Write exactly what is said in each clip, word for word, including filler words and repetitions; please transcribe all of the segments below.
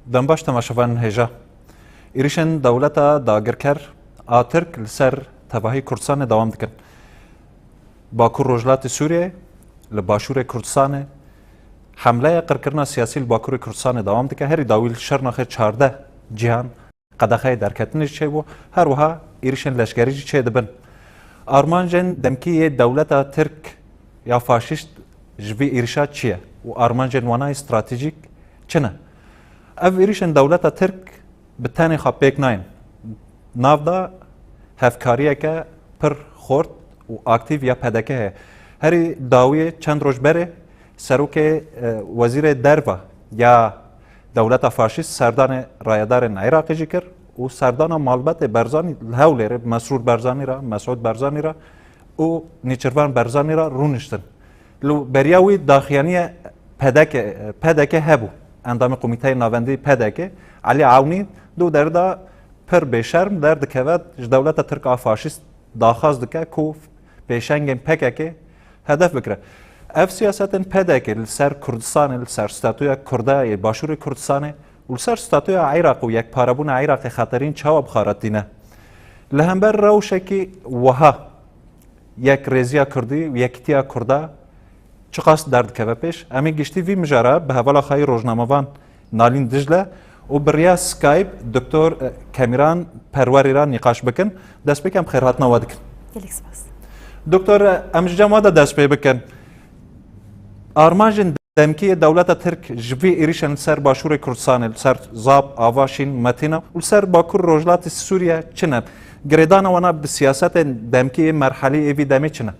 Dem baş temaşevanên hêja. Êrîşên dewleta dagirker a Tirk li ser tevahî Kurdistanê dewam dikin. Bakur Rojhilatê Sûriyê, li Başûrê Kurdistanê, hemleya qirkirina siyasî li Bakurê Kurdistanê dewam dike. Herî dawî li Şirnexê çardeh cihan qedexeyê derketinê jî çêbû. Her wiha êrîşên leşkerî jî çêdibin. Armancên demkî yê dewleta Tirk ya faşîst ji vî êrîşa çi ye û armancên wana yê stratejîk çi ne? Ev êrîşên dewleta Tirk bi tenê xwe pêk nayên. Nav de hevkariyeke pir xort û aktîf ya P D K heye. Herî dawiyê çend roj berê serokê, e, wezîrê derve ya dewleta faşîst serdanê rayedarên Iraqê jî kir û serdana malbetê Barzanî li Hewlêrê, Mesrûr Barzanî re, Mesûd Barzanî re û Nêçîrvan Barzanî re rûniştin. Li beriya wî daxuyaniye P D K, P D K hebû. Endamê Komîteyê Navendî P D K, Elî Ewnî, di derê de pir bêşerm derdikeve, ji dewleta Tirk a faşîst daxwaz dike ku pêşengên P K K hedef bikire. Ev siyasetên P D K li ser Kurdistanê, li ser statuya Kurda yê Başûrê Kurdistanê û li ser statuya Iraq û yekparebûna Iraqê xeterîn çawa bi xwe re tîne? Li hember rewşekî wiha yekrêziya Kurdî û yekîtiya Kurda çiqas derdikeve pêş? Em ê giştî vî mijara bi hevala xwe yê rojnamevan Nalîn Dicle û bi riya Skype Doktor Kemiran Perwerî re nîqaş bikin. Destpêkê em xêrhatina we dikin. Gelek spas. Doktor, em ji cem we de dest pê bikin. Armancên demkî yê dewleta Tirk ji vî êrîşên li ser Başûrê Kurdistanê, li ser Zap, Avaşîn, Metîna û li ser Bakur Rojhilatê Sûriye çi ne? Girêdana wana bi siyasetên demkî yê merhelî yê vî demê çi ne?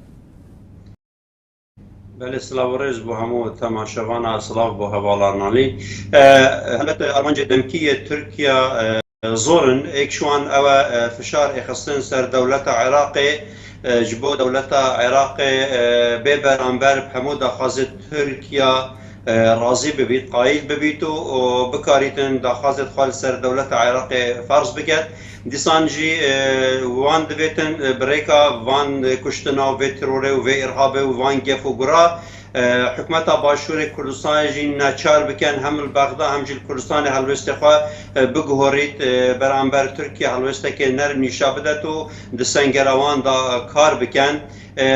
Belê, silav û rêz bo hemû temaşevana, silav bo hevala Nalî. E, helbet armancê demkî yê Tirkiye, e, zor in. Êk ji wan ew e, e, fişar êxistin ser dewleta Iraqê, e, ji bo dewleta Iraqê, e, bê beramber bi hemû daxwazê Tirkiye, e, razî bibît, qayîl bibît û, û bikarîtin daxwazê xwe li ser dewleta Iraqê ferz biket. Dîsan jî, e, wan divêtin, e, bi rêka van, e, kuştina û vê terorê û vê îrhabê û van gef û gura, e, hikûmeta Başûrê Kurdistanê jî neçar bikin, hem li Bexda hem jî li Kurdistanê helwêstê xwe, e, biguhorît, e, beramber Tirkiye helwêstekê nerm nîşa bidet û di sengera wan de kar bikin. E,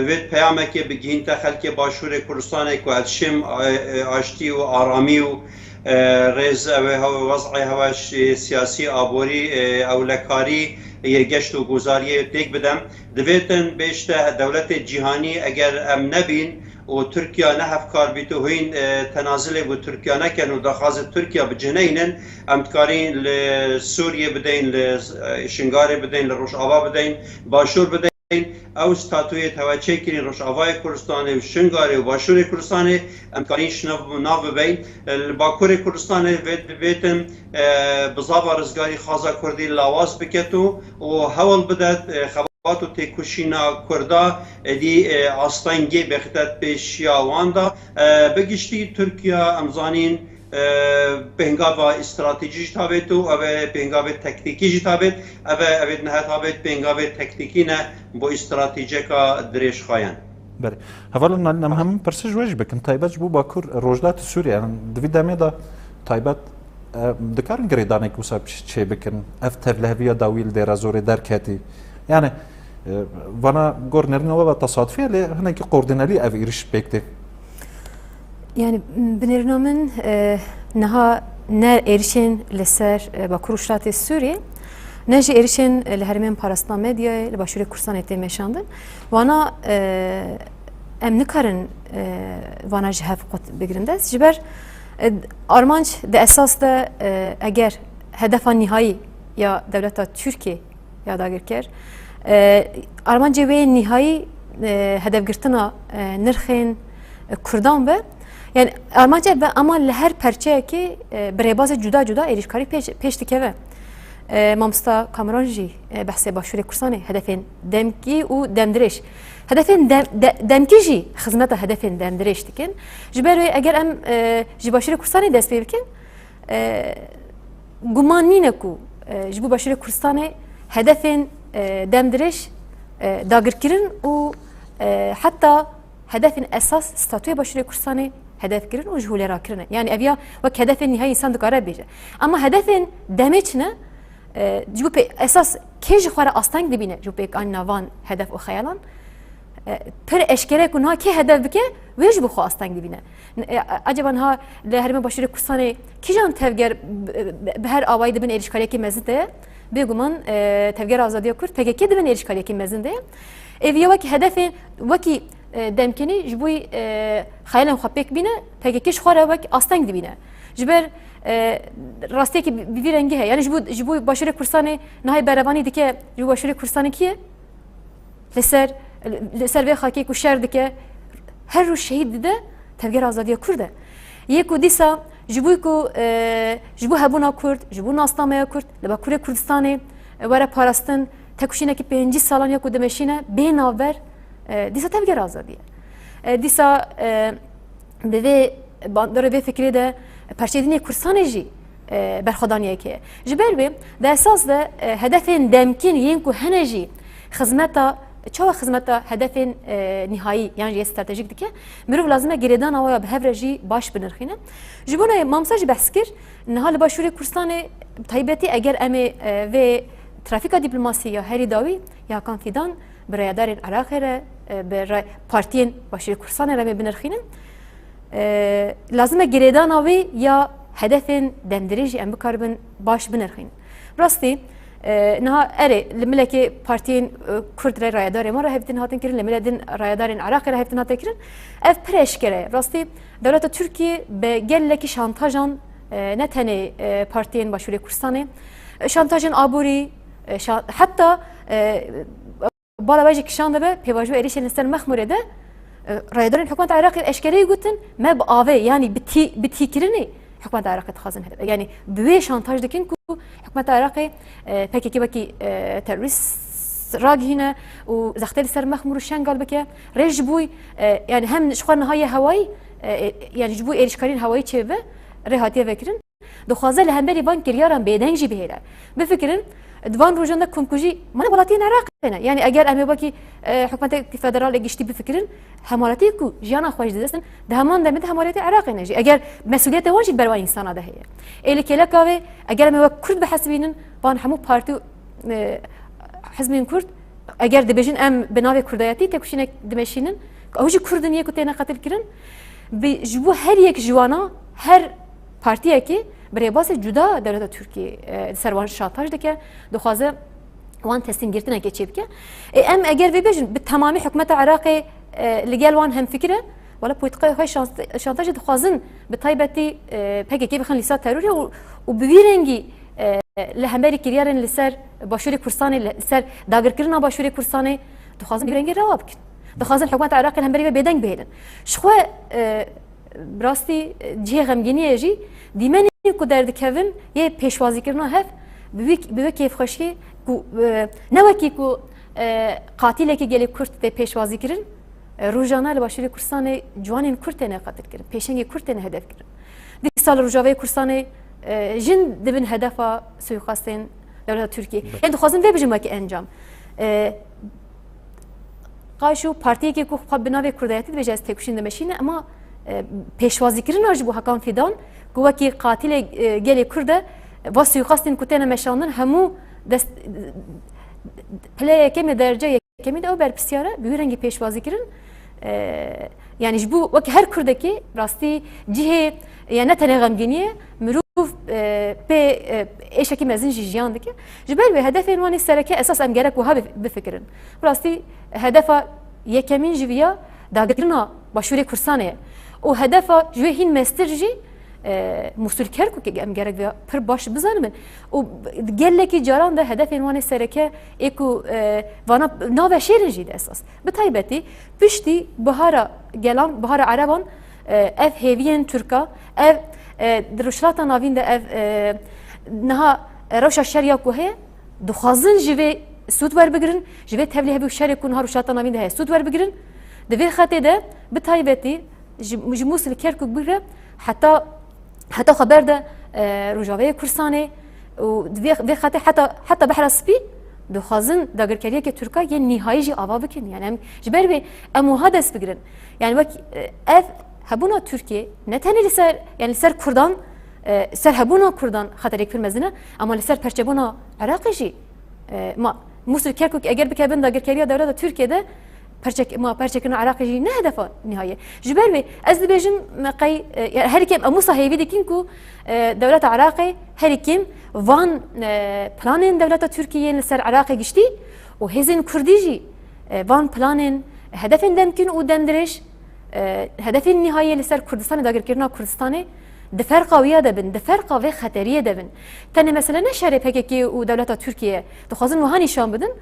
wê peyamekê bigihînte xelkê Başûrê Kurdistanê ku ev şêm, e, e, aştî û aramî û, e, rêz ew ê hew-, wez'ê hewa şi-, siyasî, aborî, e, ewlekarî yê geşt û gozariyê têk bidem. Divêtin bêjte dewletê cîhanî eger em nebîn û Tirkiye ne hevkar bît û hûn, e, tenazilê bo Tirkiye nekin û daxwazê Tirkiye bi cih neynin, em dikarîn li Sûriyê bideyn, li, e, Şingalê bideyn, li Rojava bideyn, Başûr bideyn. Ew statuyê tewe çêkirîn Rojavayê Kurdistanê û Şingalê û Başûrê Kurdistanê em dikarîn ji nav, nav bibeyn. Li Bakurê Kurdistanê vê, vêtin, e, bizava rizgarî xaza Kurdî lawaz biket û, û hewl bidet, e, xebat û têkoşîna Kurda êdî, e, astengê bixîtet pêşiya wan de. E, bi giştî Tirkiye em zanîn, e, pêngava stratejî jî tabêt û ev ê pêngavê tektîkî jî tabêt. Ev ê, ev ê niha tabêt pêngavê tektîkî ne, bo stratejiyeka dirêjxayan. Belê. Hevalên Nalîn, em hemû pirsê ji we jî bikin. Taybet ji bo Bakur, Rojhilatê Sûriyê, em di vî demê de taybet, e, dikarin girêdanek wisa çê bikin. Ev tevliheviya dawî li Dêra Zorê derketî. Yani, e, vana gor nerîna we ve tesadufî ye, lê hinekî koordînelî ev êriş pêk tê. Yani, binêrina min, e, niha ne êrişên li ser, e, Bakur û Rojhilatê Sûriyê, ne jî êrişên, e, li herêmên parastina medyayê li Başûrê Kurdistanê tê meşandin. Wana, e, em nikarin, e, vana ji hev qut bigirin dest. Ji ber, e, armanc di esas de, e, eger hedefa nihayî ya dewleta Tirkiyê ya dagirker, e, armancê wê nihayî, e, hedefgirtina, e, nirxên, e, Kurdan be. Yani armanc ev be, ama li her perçeyekê, e, bi rêbazê cuda cuda êrîşkarî pêş, pêş dikeve. E, Mamosta Kamran jî, e, behsê Başûrê Kurdistanê hedefên demkî û demdirêj. Hedefên dem-, de-, demkî jî xizmeta hedefên demdirêj dikin. Ji ber wê eger em, e, ji Başûrê Kurdistanê dest pê bikin, e, guman nîne ku, e, ji bo Başûrê Kurdistanê hedefên, e, demdirêj, e, dagirkirin û, e, heta hedefên esas statûyê Başûrê Kurdistanê hedef kirin û ji holê rakirin e. Yani ev ya wek hedefên nihayî însan dikare bêje. Ama hedefên demê çi ne? E, ji bo pê-, esas kê ji xwe re asteng dibîne ji bo pêkanîna van hedef û xeyalan? E, pir eşkere ku niha kê hedef bike, wê ji bo xwe asteng dibîne. E, acaba niha li Herêma Başûrê Kurdistanê kîjan tevger bi, bi, bi her awayî di bin êrîşkariyekî mezin de ye? Bêguman, e, Tevgera Azadiya Kurd, P K K di bin êrîşkariyekî mezin de ye. Êviya wekî hedefê, wekî, e, demkinî ji bo, e, xeyalên xwe pêk bîne, P K K ji xwe re wek asteng dibîne. Ji ber, e, rastiyekî bi, bi vî rengî heye. Yani ji bo, ji bo Başûrê Kurdistanê nahê berevanî dike, ji bo Başûrê Kurdistanê kî ye? Li ser, li ser vê xakê ku şer dike, her roj şehîd dide, Tevgera Azadiya Kurd e. Yê ku dîsa ji bo ku, e, ji bo hebûna Kurd, ji bo nasnameya Kurd, li Bakurê Kurdistanê, e, were parastin, tekoşînekî pêncî salan ya ku dimeşîne, bê navber, e, dîsa Tevgera Azadî ye. E, dîsa, e, bi vê bandorê, vê fikrê de perçeyîdinê Kurdistanê jî, e, berxwedaniyek heye. Ji ber wê di esas de, e, hedefên demkîn yên ku hene jî xizmeta, çawa xizmeta hedefên, e, nihayî yan jî yê stratejîk dike, mirov lazim e girêdana waya bi hev re jî baş binirxîne. Ji bona Mamsa jî behs kir, niha li Başûrê Kurdistanê bi taybetî eger em ê, e, vê trafîka dîplomasî ya herî dawî ya Hakan Fîdan bi rayedarên Iraqê re, e, bi ra-, partiyên Başûrê Kurdistanê re em ê binirxînin, e, lazim e girêdana wê ya hedefên demdirêjî em bikaribin baş binirxînin. Rastî, e, niha erê li milekê partiyên, e, Kurd re, rayedarê me re hevdîtin hatin kirin, li milê din rayedarên Iraqê re hevdîtin hate kirin. Ev pir eşkere ye. Rastî, dewleta Tirkiyê bi gelekî şantajan, e, ne tenê, e, partiyên Başûrê Kurdistanê, e, şantajên aborî, e, şa-, heta, e, bala we jî kişandibe, pêvajo êrîşên li ser Mexmûrê de, e, rayedarên hikûmeta Iraqê eşkereyî gotin, me bi avê, yanî bi tî-, bi tîkirinê hikûmeta Iraqê dixwazin hedef. Yanî bi wê şantaj dikin ku hikûmeta Iraqê, e, P K K wekî, e, terorîst ragihîne û zextê li ser Mexmûr û Şengal bike. Rê ji bo, e, yanî hem ji xwe niha yê hewayî, e, e, yanî ji bo êrîşkariyên hewayî çêbibe, rê hatiye vekirin. Dixwaze li hemberî van kiryaran bêdeng jî bihêle. Bifikirin, di van rojan de komkujî mane welatiyên Iraqê ne. Yanî eger em ê wekî, e, hikûmeteke federal ê giştî bifikirin, hemwelatiyê ku jiyana xwe ji dest din, di heman demê de hemwelatiyê Iraqê ne jî. Eger mesûliyetê wan jî ber wan însana de heye. Ê li kêleka wê, eger em ê wek Kurd bihesibînin, van hemû partî û, e, hizbên Kurd, eger dibêjin em bi navê Kurdayetî tekoşînek dimeşînin, ew jî Kurd in yê ku têne qetilkirin, bi, ji bo her yek ji wana, her partiyekê bi rêbazê cuda dewleta Tirkiyê, e, li ser wan şantaj dike, dixwaze wan teslîmgirtinekê çêbike. Ê, em eger vê bêjin, bi temamî hikûmeta Iraqê, e, li gel wan hemfikir e, wela polîtîkaya xwe şant-, şantajê dixwazin bi taybetî, e, P K K bixin lîsta terorê û, û bi vî rengî, e, li hemberî kiryarên li ser Başûrê Kurdistanê, li ser dagirkirina Başûrê Kurdistanê dixwazin bi rengê rewa bikin. Dixwazin hikûmeta Iraqê li hemberî vê bêdeng bihêlin. Ji xwe, e, bi rastî, e, cihê xemgîniyê jî dîmenên ku derdikevin yê pêşwazîkirina hev bi wî, bi wê kêfxweşiyê ku, e, ne wekî ku, e, qatilekî gelê Kurd tê pêşwazîkirin, e, rojane li Başûrê Kurdistanê ciwanên Kurd têne qetilkirin, pêşengê Kurd têne hedefkirin. Dîsa li Rojavayê Kurdistanê, e, jin dibin hedefa suîqastên dewleta Tirkiyê. Belê. Em dixwazin vê bijin wekî encam. E, qaşo partiyekê ku xwe bi navê Kurdayetî dibêje ez têkoşîn dimeşîne, ema, e, pêşwazîkirina ji bo Hakan Fîdan ku wekî qatilê, e, gelê Kurd e, va suîqastên ku têne meşandin hemû dest, pile yekemê derece Kemî de ew berpirsiyar e, bi wî rengî pêşwazî kirin. E, yanî ji bo wek her Kurdekî rastî cihê, ya ne tenê xemgîniyê, mirov, e, pê, e, êşekî mezin jî jiyan dike. Ji ber wê hedefên wan ê sereke esas em gerek wiha bif-, bifikirin. Bi rastî hedefa yekemîn ji viya dagirkirina Başûrê Kurdistanê ye. Û hedefa ji wê hîn mestir jî, e, Mûsul Kerkûkê em gerek vê pir baş bizanibin. Û gelekî caran de hedefên wan ê sereke ê ku, e, vana navşêr in jî de esas. Bi taybetî piştî Bihara Gelan, Bihara Ereban, e, ev hêviyên Tirka, ev, e, di Rojhilata Navîn de ev, e, niha, e, rewşa şer ya ku heye, dixwazin ji vê sûd werbigirin, ji vê tevlî hevî û şerê ku niha Rojhilata Navîn de heye sûd werbigirin. Di vê xetê de bi taybetî ji, ji Mûsil Kerkûk bigre heta, heta xwe berde, e, Rojavayê Kurdistanê û di vê, vê xetê heta, heta Behra Spî dixwazin dagirkeriyeke Tirka yên nîhayî jî ava bikin. Yani em ji ber vê em wiha dest bigirin. Yani wek, e, ev Hebûna Tirkiyê ne tenê li ser, yani li ser Kurdan, e, ser hebûna Kurdan xeterek pir mezin e, ama li ser perçebûna Iraqê jî, e, ma Mûsil Kerkûk eger bikevin dagirkeriya dewleta Tirkiyê de, perçek-, ma perçekirina Iraqê jî ne hedefa nihayî. Ji ber wê ez dibêjim me qey, e, ya herî kêm em wisa hêvî dikin ku, e, dewleta Iraqê herî kêm van, e, planên dewleta Tirkiyê yên li ser Iraqê giştî û hêzên Kurdî jî, e, van planên hedefên demkin û demdirêj, e, hedefên nihayî li ser Kurdistanê, dagirkirina Kurdistanê di ferqa wî ya de bin, di ferqa vê xeteriyê de bin. Tenê mesele ne şerê P K K û dewleta Tirkiye ye. Dixwazin wiha nîşan bidin,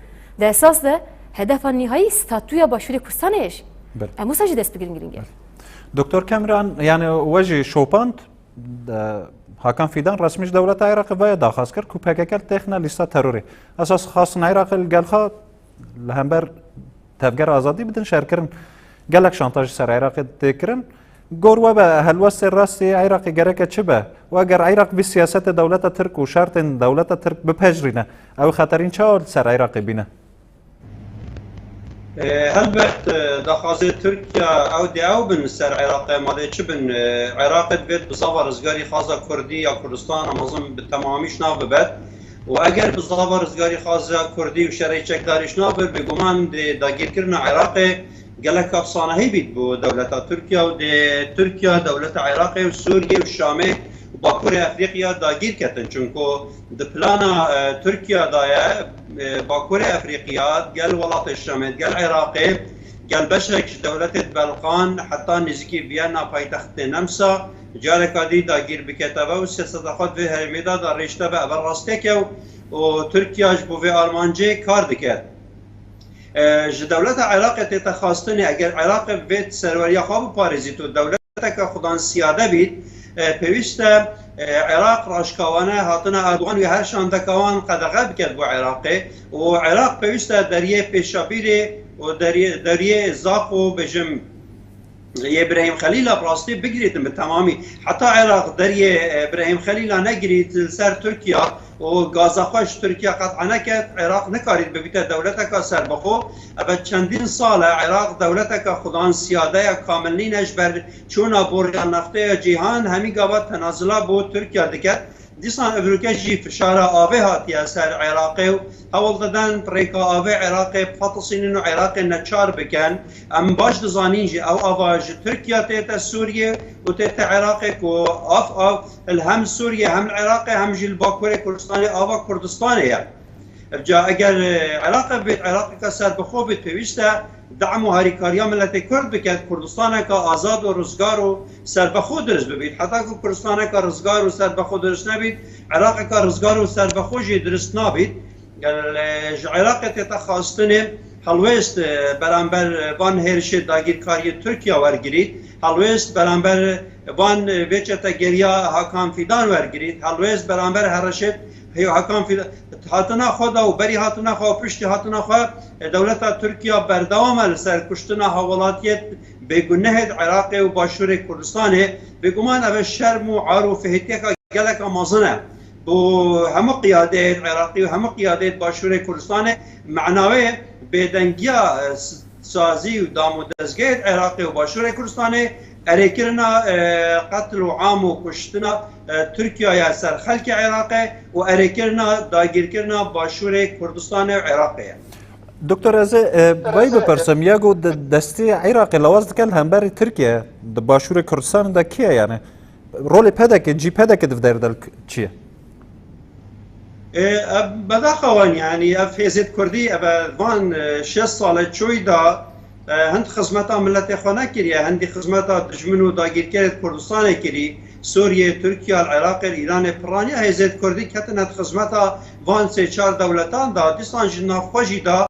di esas de hedefa nihayî statûya Başûrê Kurdistanê ye jî. Belê. Em wisa jî dest bi giring giring e. Belê. Doktor Kemran, yani we jî şopand, e, Hakan Fîdan resmî ji dewleta Iraqê ve daxwaz kir ku P K K têxine lîsta terorê. Esas xwestin Iraqê li gel xwe li hember Tevgera Azadî bidin şerkirin. Gelek şantaj ji ser Iraqê tê kirin. Gor we be helwestê rastî Iraqê gereke çi be? Û eger Iraq vî siyasetê dewleta Tirk û şertên dewleta Tirk bipejirîne, ew xeterîn çawa li ser Iraqê bîne? E, helbet, e, daxwazê Tirkiye ew dê ew bin li ser Iraqê, ma dê çi bin? E, Iraqê divêt bizava rizgarî xaza Kurdî ya Kurdistana mezin bi temamî ji nav bibet. Û eger bizava rizgarî xaza Kurdî û şerê çekdarî ji nav bir, bêguman dê dagîrkirina Iraqê gelek kapsanahî bît bo dewleta Tirkiye û dê Tirkiye, dewleta Iraqê û Sûriyê û Şamê û Bakurê Efrîqiya dagîr ketin. Çunku di plana, e, Tirkiye de ye, e, Bakurê Efrîqiya, gel welatê Şamê, gel Iraqê, gel beşek ji dewletê Belqan heta nêzîkî Viyana paytextê Nemsa, careka dî dagîr bikete ve û siyaseta xwe di vê herêmê de darêşte ve. Ev rastiyek e û Tirkiye ji bo vê armancê kar dike. E, ji dewleta Iraqê tête xwestinê, eger Iraqê vê serweriya xwe biparêzît û dewleteke xudan siyade bît, e, pêwîst e, e, Iraq raşkawane hatina Erdogan wî her şandeka wan qedexe biket bo Iraqê û Iraq pêwîst e deriyê Pêşabîrê û deriyê, deriyê Zaqo, bêjim, yê Birahîm Xelîla bi rastî bigirîtin bi temamî. Heta Iraq deriyê, e, Birahîm Xelîla negirît, li ser Tirkiya û gaza xwe ji Tirkiya qet'a neket, Iraq nikarît bibîte dewleteka serbixwe. Eve çendîn sal e Iraq dewleteka xudan siyade ya kamil nîne, ji ber çûna boriya nefteya cîhan hemî gava tenazila bo Tirkiya diket. Dîsan evroke jî fişara avê hatiye ser Iraqê û hewl didin rêka avê Iraqê biqetisînin û Iraqê neçar bikin. Em baş dizanîn jî ew ava ji Tirkiya tête Sûriyê û tête Iraqê ku av av li hem Sûriyê hem li Iraqê hem jî li Bakurê Kurdistanê ava Kurdistanê ye. Evca eger, e, Iraqê bêt, Iraqeke serbixwe bêt, pêwîst e dam û harîkariya miletê Kurd biket, Kurdistaneke azad û rizgar û serbixwe dirist bibît. Heta ku Kurdistaneke rizgar û serbixwe dirist nebît, Iraqeke rizgar û serbixwe jî dirist nabît. Gel, e, ji Iraqê tête xwestinê helwêst, e, beramber van hêrişê dagîrkariyê Tirkiya wergirît, helwêst beramber van, e, vê çetegeriya Hakan Fîdan wergirît, helwêst beramber herişê Hakan Fîdan, hatina xwe da û berî hatina xwe û piştî hatina xwe, e, dewleta Tirkiya berdewam e li ser kuştina hawlatiyê bêgunehê di Iraqê û Başûrê Kurdistanê. Bêguman ev e şerm û ar û fihêtiyeka geleka mezin e bo hemû qiyadeyê di Iraqê û hemû qiyadeyê di Başûrê Kurdistanê. Mena wê bêdengiya, e, s-, sazî û dam û dezgehê di Iraqê û Başûrê Kurdistanê, erêkirina, e, qetl û am û kuştina, e, Tirkiya ya ser xelkê Iraqê û erêkirina dagîrkirina Başûrê Kurdistanê û Iraqê ye. Doktor, ez ê, e, vay bipirsim, ya ku de-, destê Iraqê lawaz dike li hemberî Tirkiye di Başûrê Kurdistanê de kî ye yani? Rolê P D K, cî P D K di vê derê de çi ye? E, ev bedaxa wan, yani ev hêzêt Kurdî, ev van, e, şêst sale çoy da, e, hind xizmeta miletê xwe nekiriye, hindî xizmeta dijmin û dagîrkerê Kurdistanê kirî, Sûriye, Tirkiye, li Iraqê, li Îranê piraniya hêzêt Kurdî ketine di xizmeta van sê çar dewletan da, dîsan ji nav xwe jî da,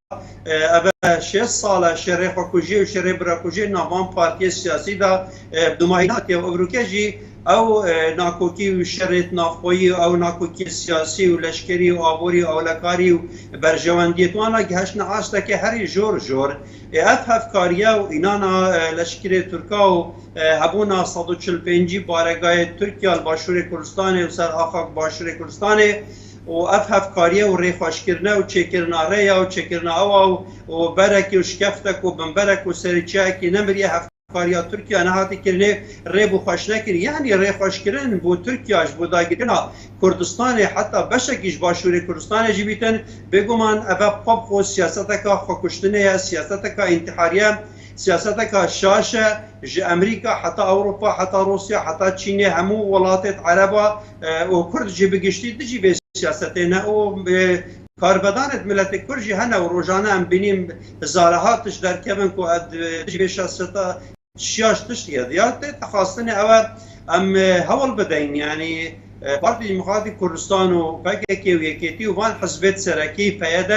e, ev şêst sale şerê xwekujiyê û şerê birakujiyê nav van partiyê siyasî da, e, bi dumahî natiye û evroke jî ew, e, nakokî û şerê navxweyî û ew nakokî siyasî û leşkerî û aborî û ewlekarî û berjewendiyê di wana gihiştine astekê herî jor jor. Ê ev hevkariye û înana, e, leşkerê Tirka û, e, hebûna sed û çil pêncî baregayê Tirkiya li Başûrê Kurdistanê û ser axa Başûrê Kurdistanê û ev hevkariye û rêxweşkirine û çêkirina rêya û çêkirina ewa û, û berekî û şkeftek û binberek û serîçiyekî nemiriye hev Kariya Tirkiye nehate kirinê rê bû xweş nekirin. Yanî rê xweşkirin bo Tirkiye ji bo dagirkirina Kurdistanê, heta beşekî ji Başûrê Kurdistanê jî bîtin, bêguman ev xwe bi xwe siyaseteka xwekuştinê ye, siyaseteka întîharî ye, siyaseteka şaş e. Ji Amerîka heta Ewropa, heta Rûsya, heta Çînê, hemû welatêt Ereba, e, û Kurd jî bi giştî dijî vê siyasetê ne û, e, karvedanêt miletê Kurd jî hene û rojane em bînîn zareha tişt derkevin ku ez dijî vê siyaseta şiyaş tişt ye. Ya tê xwestinê ew e, em, e, hewl bideyin, yanî, e, Partî Demokratîk Kurdistan û P K K û Yekêtî û van hizbêt serekî P Y D,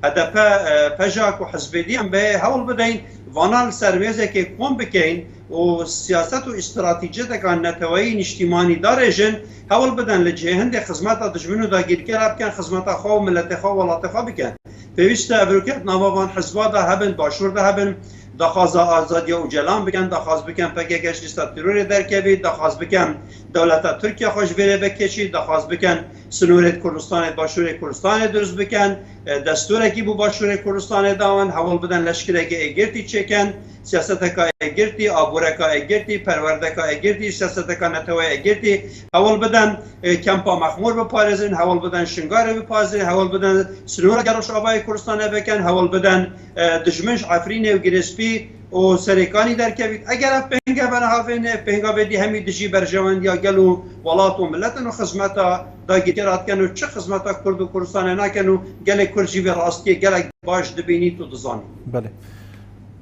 H D P, e, PJAK û hizbê dî em bê hewl bideyin, vana li ser mêzekê kom bikeyin û siyaset û îstratejiyeteka neteweyî niştîmanî darêjin, hewl bidin li cihê hindê xizmeta dijmin û dagirkera bikin, xizmeta xwe û miletê xwe û welatê xwe bikin. Pêwîst e ev rûket nava van hizba de hebin, başûr de hebin, daxwaza Azadiya Ocalan bikin, daxwaz bikin P K K ji lîsta terorê derkevî, daxwaz bikin dewleta Tirkiye xwe ji vê rê vekişî, daxwaz bikin sînorêt Kurdistanê, Başûrê Kurdistanê dirust bikin, e, destûrekî bo Başûrê Kurdistanê dawin, hewl bidin leşkereke êgirtî çêkin, siyaseteka êgirtî, aboreka êgirtî, perwerdeka êgirtî, siyaseteka neteweyê êgirtî, hewl bidin, e, kempa Mexmûr biparêzin, hewl bidin Şingalê biparêzin, hewl bidin sînoreke Rojavayê Kurdistanê vekin, hewl bidin, e, dijmin ji Efrînê û Girêspî û Serêkanî derkevît. Eger ev pêngê vene havêne, pênga vê dî hemî dijî berjewendiya gel û welat û miletin û xizmeta dagirkera dikin û çi xizmeta Kurd û Kurdistanê nakin û gelê Kurd jî vê rastiyê gelek baş dibînît û dizanît. Belê.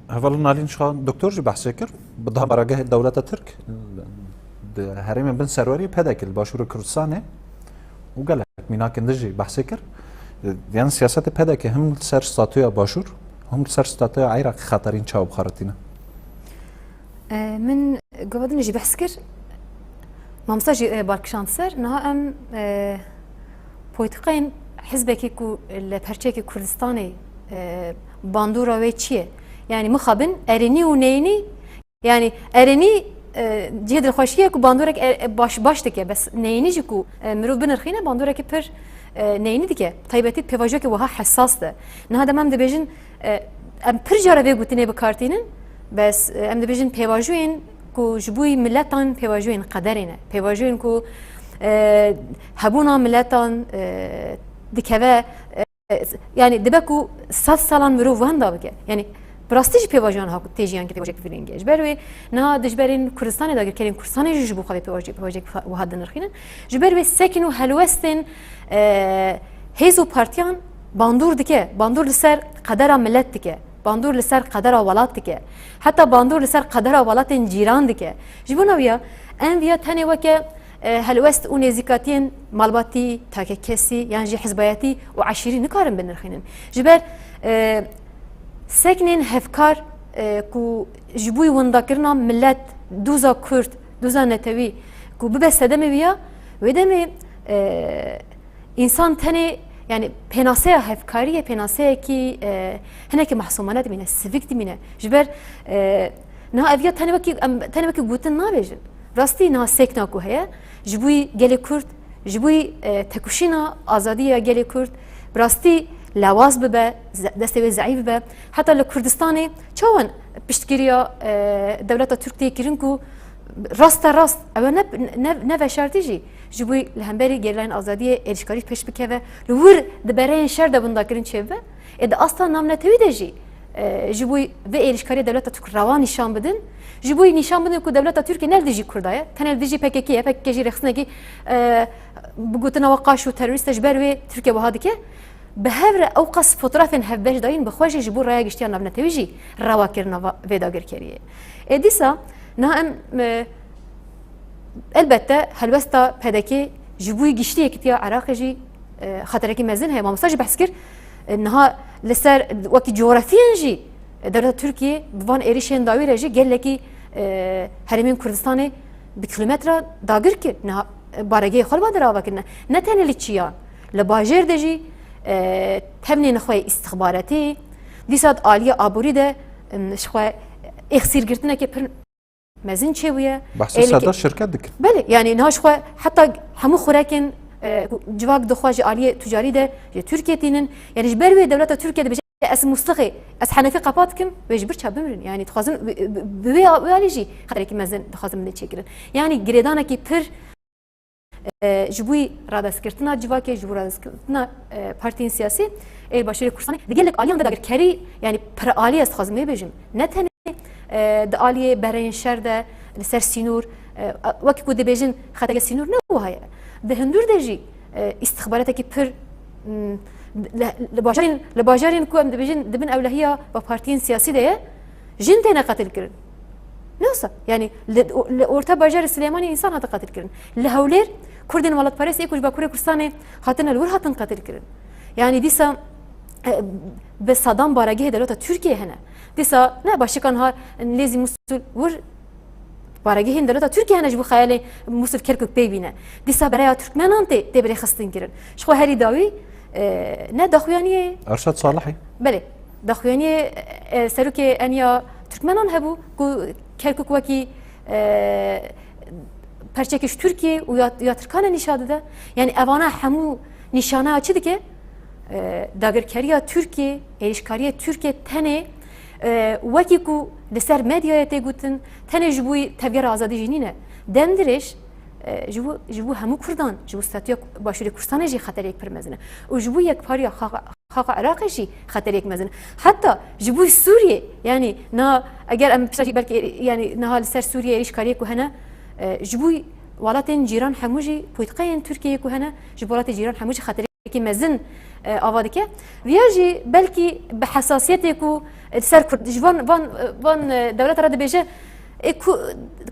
Hevalin Alîn Şa Doktor jî behsê kir, bi daha baragehê dewleta Tirk di herêmên bin serwerî P D K li Başûrê Kurdistanê û gelek mînakên din jî behsê kir. Yan siyasetê P D K him li ser statûya Başûr, him li ser statûya Iraqê xeterîn çawa bixaritîne? E, min gava din jî behs kir. Mamosta jî, e, bar kişand ser. Niha em, e, polîtîkayên hizbekî ku li perçeyekî Kurdistanê, e, bandora wê çi ye? Yanî mixabin erênî û neyînî, yanî erênî, e, cihê dilxweşiyê ye ku bandorek e, e, baş, baş dike, bes neyînî jî ku, e, mirov binirxîne, bandorekî pir, e, neyînî dike. Taybetî pêvajoyeke wiha hesas de. Niha dema em dibêjin, e, em pir cara vê gotinê bi kar tînin, bes, e, em dibêjin pêvajoyên ku ji bo miletan pêvajoyên qederê ne. Pêvajoyên ku, e, hebûna miletan, e, dikeve, e, yanî dibe ku sed salan mirov wenda bike. Yanî bi rastî jî pêvajoyan ha tê jiyan ki pêvajek vî rengî ye. Ji ber wê niha dijberên Kurdistanê, dagirkerên Kurdistanê jî ji bo xwe vê pêvajê, pêvajek wiha dinirxînin. Ji ber wê sekin û helwestên, e, hêz û partiyan bandor dike, bandor li ser qedera milet dike, bandor li ser qedera welat dike, heta bandor li ser qedera welatên cîran dike. Ji bona wî ya, em viya tenê weke, e, helwest û nêzîkatiyên malbatî, takekesî yan jî hizbayetî û eşîrî nikarin binirxînin. Ji ber, e, seknên hevkar, e, ku ji bo windakirina milet, doza Kurd, doza netewî ku bibe sedemê wî ya, wê demê, e, însan tenê, yanî pênaseya hevkariyê, pênaseyekî, e, hinekî mehsûmane dimîne, sivik dimîne. Ji ber, e, niha ev ya tenê wekî, em tenê wekî gotin nabêjin. Rastî niha sekna ku heye, ji bo gelê Kurd, ji bo, e, tekoşîna azadî ya gelê Kurd, bi rastî lawaz bibe, ze-, destê wê zeîf bibe. Heta li Kurdistanê çawan piştgiriya, e, dewleta Tirk tê kirin ku raste rast, ew ne, ne, ne veşartî jî, ji bo li hemberî gerîlayên azadiyê êrişkarî pêş bikeve, li wir di bereyên şer de windakirin çêbibe. Ê di asta navnetewî de jî, e, ji bo vê êrişkariya dewleta Tirk rewa nîşan bidin, ji bo nîşan bidin ku dewleta Tirkiyê ne li dijî Kurda ye, tenê li dijî P K K ye, P K K jî rêxistinekî, e, bi gotina we qaş û terorîst e, ji ber wê Tirkiye wiha dike. Bi hev re ew qas fotoğrafên hevbeş dayîn bi xwe jî ji bo raya giştiya navnetewî jî rewa kirina va-, vê dagirkeriyê. Ê dîsa niha em, e, elbette helwesta P D K ji bo giştî yekîtiya Iraqê jî, e, xeterekî mezin heye. Mamosta jî behs kir, e, niha li ser wekî coğrafiyên jî, e, dewleta Tirkiyê bi van êrişên dawî re jî gelekî, e, herêmên Kurdistanê bi kilometre dagir kir. Niha, e, baregehê xwe li van derava kirine. Ne tenê li çiyan, li bajêr de jî, e, tevnên xwe yê îstixbaratî, dîsa di aliyê aborî de, em, ji xwe êxsîrgirtineke pir mezin çêbûye. Behsê Êlî sedda ke- şirket dikin. Belê, yanî niha ji xwe heta hemû xurekên, e, ku civak dixwe ji aliyê tucarî de ji Tirkiye tînin. Yanî ji ber wê dewleta Tirkiye dibêje, ez Muslixê, ez Henefî qepat dikim, wê ji birça bimirin. Yanî dixwazin bi, bi, bi wê, wê alî jî xeterekî mezin dixwazin min çêkirin. Yanî girêdanekî pir, e, ji bo radestkirtina civakê, ji bo radestkirtina, e, partiyên siyasî ê Başûrê Kurdistanê, di gelek aliyan de dagirkerî, yanî pir alî ez dixwazim wê bêjim. Ne tenê, e, di aliyê bereyên şer de, li ser sînor, e, wekî ku dibêjin xetereke sînor ne wiha ye. Di hundir de jî, e, îstixbaratekî pir, m, li, li bajarên, li bajarên ku em dibêjin di bin ewlehiya ve partiyên siyasî de ye, jin têne qetilkirin. Ne wisa? Yanî li, li orta bajarê Silêmaniyê însan hate qetilkirin. Li Hewlêr Kurdên welatparêz ê ku ji Bakurê Kurdistanê hatine li wir hatin qetilkirin. Yanî dîsa, e, bi sedan baregehê dewleta Tirkiyê hene. Dîsa ne başikan ha nêzî Musul wir baregehên dewleta Tirkiyê hene ji bo xeyalê Musul Kerkûk pê bîne. Dîsa bereya Türkmenan tê, tê birêxistin kirin. Ji xwe herî dawî, e, ne daxuyaniyê Erşad Salihî. Belê, daxuyaniyê, e, serokê eniya Türkmenan hebû ku Kerkûk wekî, e, perçekî ji Tirkiyê û ya, ya Tirkan e nîşa dide. Yanî evana hemû nîşaneya çi dike? E, dagirkeriya Tirkiyê, êrîşkariya Tirkiyê tenê, e, wekî ku li ser medyayê tê gotin, tenê ji bo tevgera azadî jî nîne. Dem dirêj, e, ji bo, ji bo hemû Kurdan, ji bo statûya Başûrê Kurdistanê jî xeterek pir mezin e. Û ji bo yekpariya xaxa, xaxa Iraqê jî xeterek mezin. Heta ji bo Sûriyê, yanî na, eger em pişta jî belkî, yanî niha li ser Sûriyê êrîşkariyê ku hene, e, ji bo welatên cîran hemû jî, politiqeyên Tirkiyeyê ku hene, ji bo welatê cîran hemû jî xeterekî mezin, e, ava dike. Viya jî belkî bi hesasiyetê ku, e, li ser Kurd, ji van, van, e, van, e, dewleta re dibêje, ê ku,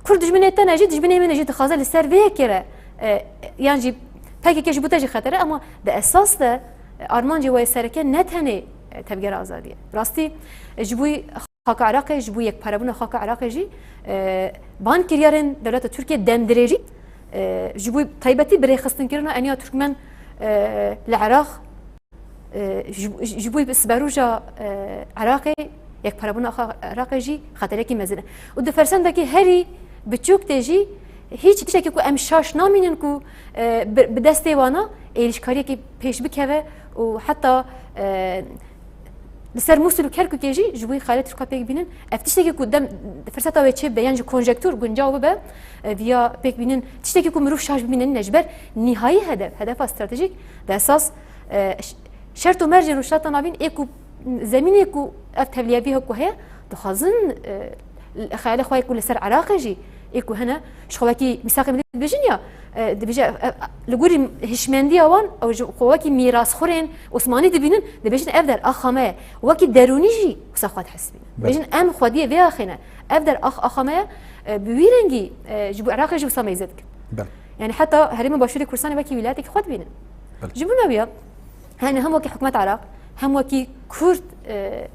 Kurd dijminê te ne jî, dijminê min jî dixwaze li ser vê yekê re, e, yan jî P K K ji bo te jî xeter e, ama di esas de, e, armancê we yê sereke ne tenê, e, tevgera azadiyê. Rastî, e, ji bo xaka Iraqê, ji bo yekparebûna xaka Iraqê jî, e, van kiryarên dewleta Tirkiye demdirêjî, e, ji bo taybetî birêxistinkirina eniya Tirkmen, e, li Iraq, e, ji, ji bo siberoja, e, Iraqê, yekparebûna xaka Iraqê jî xeterekî mezin e. Û di fersendekî herî biçûk de jî hîç tiştekî ku em şaş namînin ku, e, bi, bi destê wana êrîşkariyekî pêş bikeve û heta, e, li ser Mûsil û Kerkûkê jî ji bo xeyalê Tirka pêk bînin. Ev tiştekî ku dem firseta wê çê bibe, yan jî konjektûr guncaw bibe, e, viya pêk bînin, tiştekî ku mirov şaş bibîne nîne, ji ber nîhayî hedef, hedefa stratejîk di esas, e, ş-, şert û mercên Rojhilata Navîn ê ku zemînê ku ev tevliyevî ku heye, dixwazin, e, xeyalê xwe yê ku li ser Iraqê jî ê ku hene, ji xwe wekî mîsaqê milî dibêjin ya, e, dibêje, e, e, li gorî hişmendiya wan, ew ji xwe wekî mîrasxurên Osmanî dibînin, dibêjin ev der axa me ye. Wekî derûnî jî wisa xwe dihesibînin. Belê. Dibêjin em xwediyê vê axê ne. Ev der ax, axa me ye, e, bi wî rengî, e, ji bo Iraqê jî wisa meyze dikin. Belê. Yani heta Herêma Başûrê Kurdistanê wekî wîlayetekî xwe dibînin. Belê. Ji bo newiya, yani hem wekî hikûmet Iraq, hem wekî Kurd, e,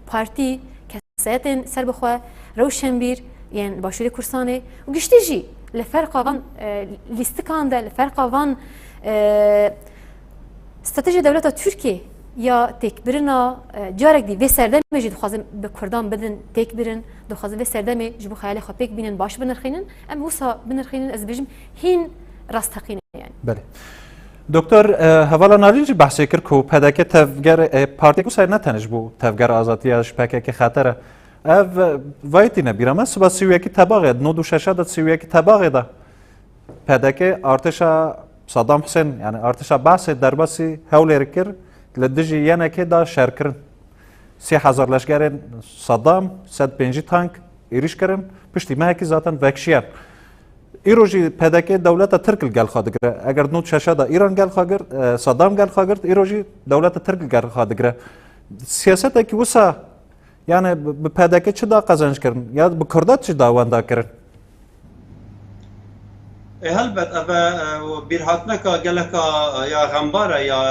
partî, kesayetên serbixwe, rewşenbîr yên Başûrê Kurdistanê û giştî jî li ferqa van, e, lîstikan de, li ferqa van, e, stratejiya dewleta Tirkiyê ya têkbirina, e, carek dî vê serdemê jî dixwazin bi Kurdan bidin têkbirin, dixwazin vê serdemê ji bo xeyalê xwe pêk bînin, baş binirxînin. Em wisa binirxînin, ez dibêjim hîn rastteqîn e yani. Belê. Doktor, e, Hevala Nalîn jî behsê kir ku P D K tevger, e, partiyek wisa ne tenê ji bo tevgera azadiya ji P K K xeter e. Ev, e, vayî tîne bîra me, siba sî û yekî Tebaxê, di nod û şeş de sî û yekî Tebaxê de P D K artêşa Saddam Husên, yani artêşa Behsê derbasî Hewlêrê kir, li dijî yenekê da şerkirin. Sê hezar leşkerên Saddam, sed pêncî tank êrîş kirin, piştî mehekî zaten vekişiyan. Îro jî P D K dewleta Tirk li gel xwe digire. Eger di nod şeş de Îran gel xwe girt, e, Saddam gel xwe girt, îro jî dewleta Tirk li gel xwe digire. Siyasetekî wisa, yani bi, bi P D K çi da qezenc kirin? Ya bi Kurda çi da wenda kirin? Ê, helbet, ev e, e, bîrhatineka geleka, e, ya xembar e, ya,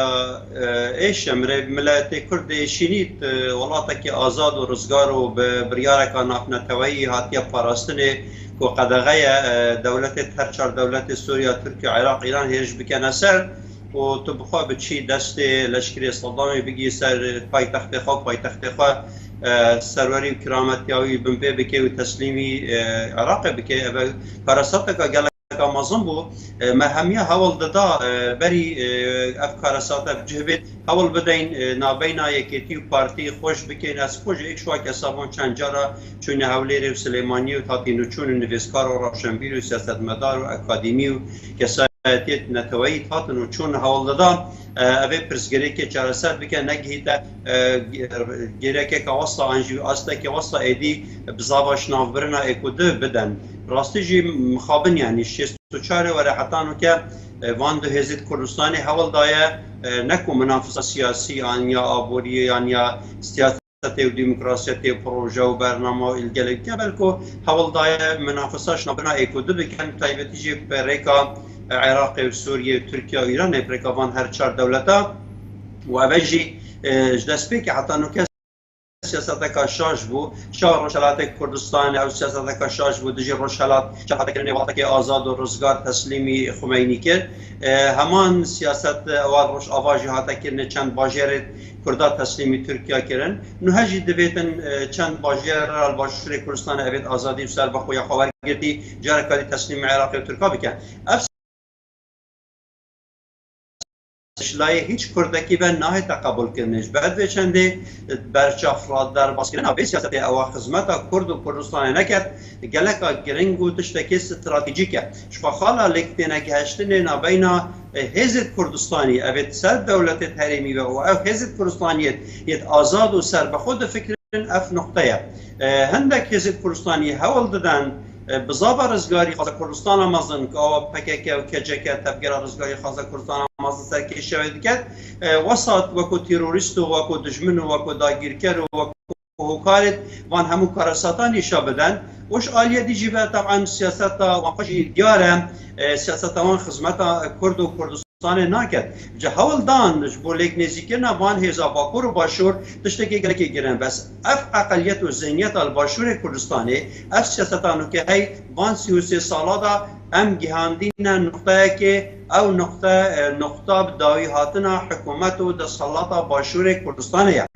e, êş e. Mirê, miletê Kurd ê şînî, e, welatekî azad û rizgar û bi biryareka navneteweyî hatiye parastinê ku qedexe ye, e, dewletê her çar dewletê Sûriya, Tirkiye, Iraq, Îran hêriş bikene ser û tu bi xwe biçî destê leşkerê Sedamê bigî ser paytextê xwe, paytextê xwe, e, serwerî û kirametiya wî binpê bikê û teslîmî, e, Iraqê bikê. Ev e karasateka gelek ka mezin bû. E, me hemiya hewl dida, e, berî, e, ev karesate bi cih bêt, hewl bideyn, e, nabeyna Yekêtî û Partî xweş bikeyn. Ez xwe ji êk ji wa kesa bûm, çend cara çûne Hewlêrê û Silêmaniyê û hatîn û çûn û nivîskar û rewşenbîr û siyasetmedar û akademî û kesayetiyê neteweyî hatin û çûn hewl dida. E, ev ê pirsgirêkê çareser bike, negihîte, e, gêrekeke wesa an jî astekê wesa êdî bi zava şinavbirina êk û du biden. Rastî jî mixabin, yanî şêst û çar were heta nûke, e, van du hêzê di Kurdistanê hewl daye, e, ne ku minafisa siyasî an ya aboriyê yan ya siyasetê û demokrasiyetê û proje û bername û îlgelê bike, belku hewl daye minafisa şinavbirina êk û du bikin, taybetî jî bi rêka, e, Iraqê û Sûriyê û Tirkiye û Îranê, bi rêka van her çar dewleta. Û ev jî, e, ji destpêkê heta nûke siyaseteka şaş bû. Şa Rojhelatê Kurdistanê ew siyaseteka şaş bû dijî Rojhelat, çaxetekirinê welatekê azad û rizgar teslîmî Xumeynî kir. E, heman siyaset ewa Rojava jî hate kirinê, çend bajêrê Kurda teslîmî Tirkiye kirin. Nuhe jî divêtin, e, çend bajêr li Başûrê Kurdistanê evêt azadî û serbexweya xwe wergirtî, careka dî teslîmî Iraqê û Tirka bikin. Ev ji layê hîç Kurdekî ve nahête qebûlkirinê. Ji ber vê çendê berçav re derbaskirina vê siyasetê ewa xizmeta Kurd û Kurdistanê neket, geleka giring û tiştekê stratejîk e. Ji xwe xala lêk tênegihiştinê nabeyna, e, hêzê Kurdistanî, evê di ser dewletê herêmî ve û ew hêzê Kurdistaniyê yê azad û serbexwe difikirin, ev nuqte ye. E, hindek hêzê Kurdistanî hewl diden, e, bi zava rizgarî xwaza Kurdistana mezin, ku awa P K K û K C K tevgera rizgarî xwaza Kurdistana mezin ser kêşewê diket, e, wesat wekû terorîst û wekû dijmin û wekû dagîrker û wekû hokarêt van hemû karesatan nîşa biden. Û ji aliyê dî jî ve taban siyaseta wan xwe jî diyar e, e, siyaseta wan xizmeta Kurd û Kurdistanê naket. Ji hewl dan ji bo lêk nêzîkirina van hêza Bakur û Başûr tiştekî gelekî girin. Bes ev eqeliyet û zihniyeta li Başûrê Kurdistanê, ev siyaseta nûke hey van sî û sê sala de em gihandîne nuqteyekê, ew nuqte, e, nuqta bi dawî hatina hikûmet û desthilata Başûrê Kurdistanê ye.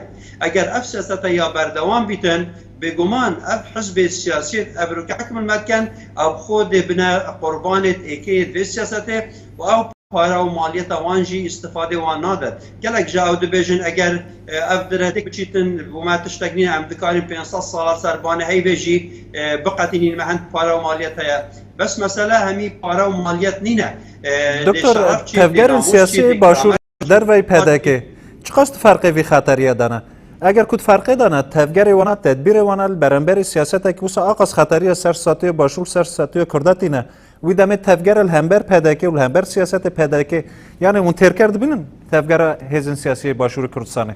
Eger ev siyasete ya berdewam bîtin, bêguman ev hizbê siyasî evroke hikmil me dikin, ew xwe dê bine qurbanê êkê yê vê siyasetê û ew para û maliyeta wan jî îstifadê wan nade. Gelek ji ew dibêjin, eger, e, ev diretêk biçîtin, bo me tiştek nîne, em dikarin pênc sed sala ser banê heyvê jî, e, biqetînîn, me hend para û maliyet heye. Bes mesele hemî para û maliyet nîne. E, lê Doktor, şeref çi, tevgerên lê namus çi, siyasî lê Başûr keramet çi? Derveyî P D K çiqas di ferqê vî xeteriyê de ne? Eger ku di ferqê de ne, tevgerê wana, tedbîrê wana li beramberî siyasetekî wisa aqas xeteriya ser statûyê Başûr, ser statûyê Kurda tîne. Wî demê tevgera li hember P D K û li hember siyasetê P D K, yanî hûn têrker dibînin tevgera hêzên siyasî yê Başûrê Kurdistanê?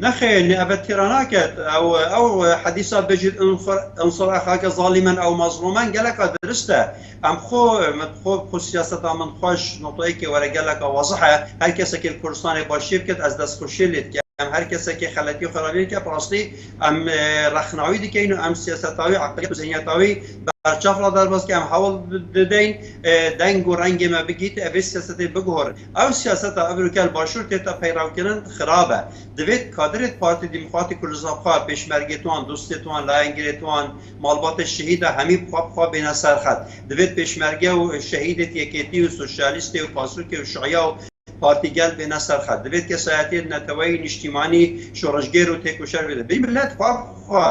Nexêr, ne, ev têra naket. Ew, ew hedîsa bêjît, "Unsur, unsur axake zalimen ew mazlumen", geleka dirist e. Em xwe, min xwe, xwe siyaseta min xweş notoyekê were geleka wazih e. Her kesekê li Kurdistanê başiyê biket, ez destxweşiyê lê dikim. Em her kesekê xeletî û xerabiyê dike, bi rastî em, e, rexna wî dikeyn û em siyaseta wî, eqliyet û zihniyeta wî berçav re derbas dike, em hewl dideyn, e, deng û rengê me bigihît, ev ê siyasetê biguhorin. Ew siyaseta evroke li Başûr tête peyrewkirin xirab e. Divêt kadirêt Partî Demokratîk Kurdistan xwe, pêşmergêt wan, dostêt wan, layengirêt wan, malbatê şehîda hemî bi xwe, bi xwe bêne ser xet. Divêt pêşmerge û şehîdêt Yekêtî û Sosyalîstê û Pasokê û Şiya û Partî Gel bêne ser xet. Divêt kesayetiyê neteweyî, niştîmanî, şoreşgêr û têkoşer bêne. Vî milet xwe bi xwe,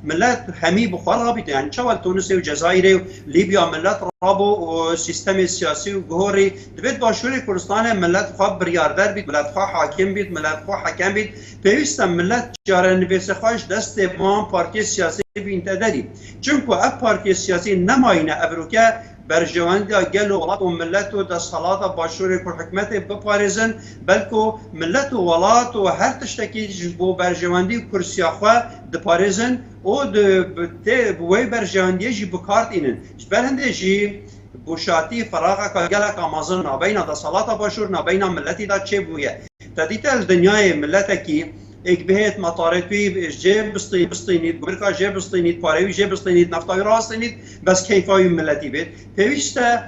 milet hemî bi xwe rabîte. Yani çawa li Tunisê û Cezayirê û Lîbya milet rabû û sîstemê siyasî û guhorî, divêt Başûrê Kurdistanê milet xwe biryarder bît, milet xwe hakim bît, milet xwe hekem bît. Pêwîst e milet çarenivîsê xwe ji destê van partiyê siyasî bînte derî. Çimku ev partiyê siyasî nemayîne evroke berjewendiya gel û welat û milet û desthilata Başûrê Kurd hikûmetê biparêzin, belku milet û welat û her tiştekî ji bo berjewendî û kursiya xwe diparêzin û di, bi, tê, bi wê berjewendiyê jî bi kar tînin. Ji ber hindê jî boşatî, feraxeka geleka mezin nabeyna desthilata Başûr, nabeyna miletî de çêbûye. Te dîte li dinyayê miletekî êk bihêt metarê wî jê bistî-, bistînît, gumrika jê bistînît, parê wî jê bistînît, nefta wî rawestînît, bes keyfa wî miletî bêt. Pêwîst e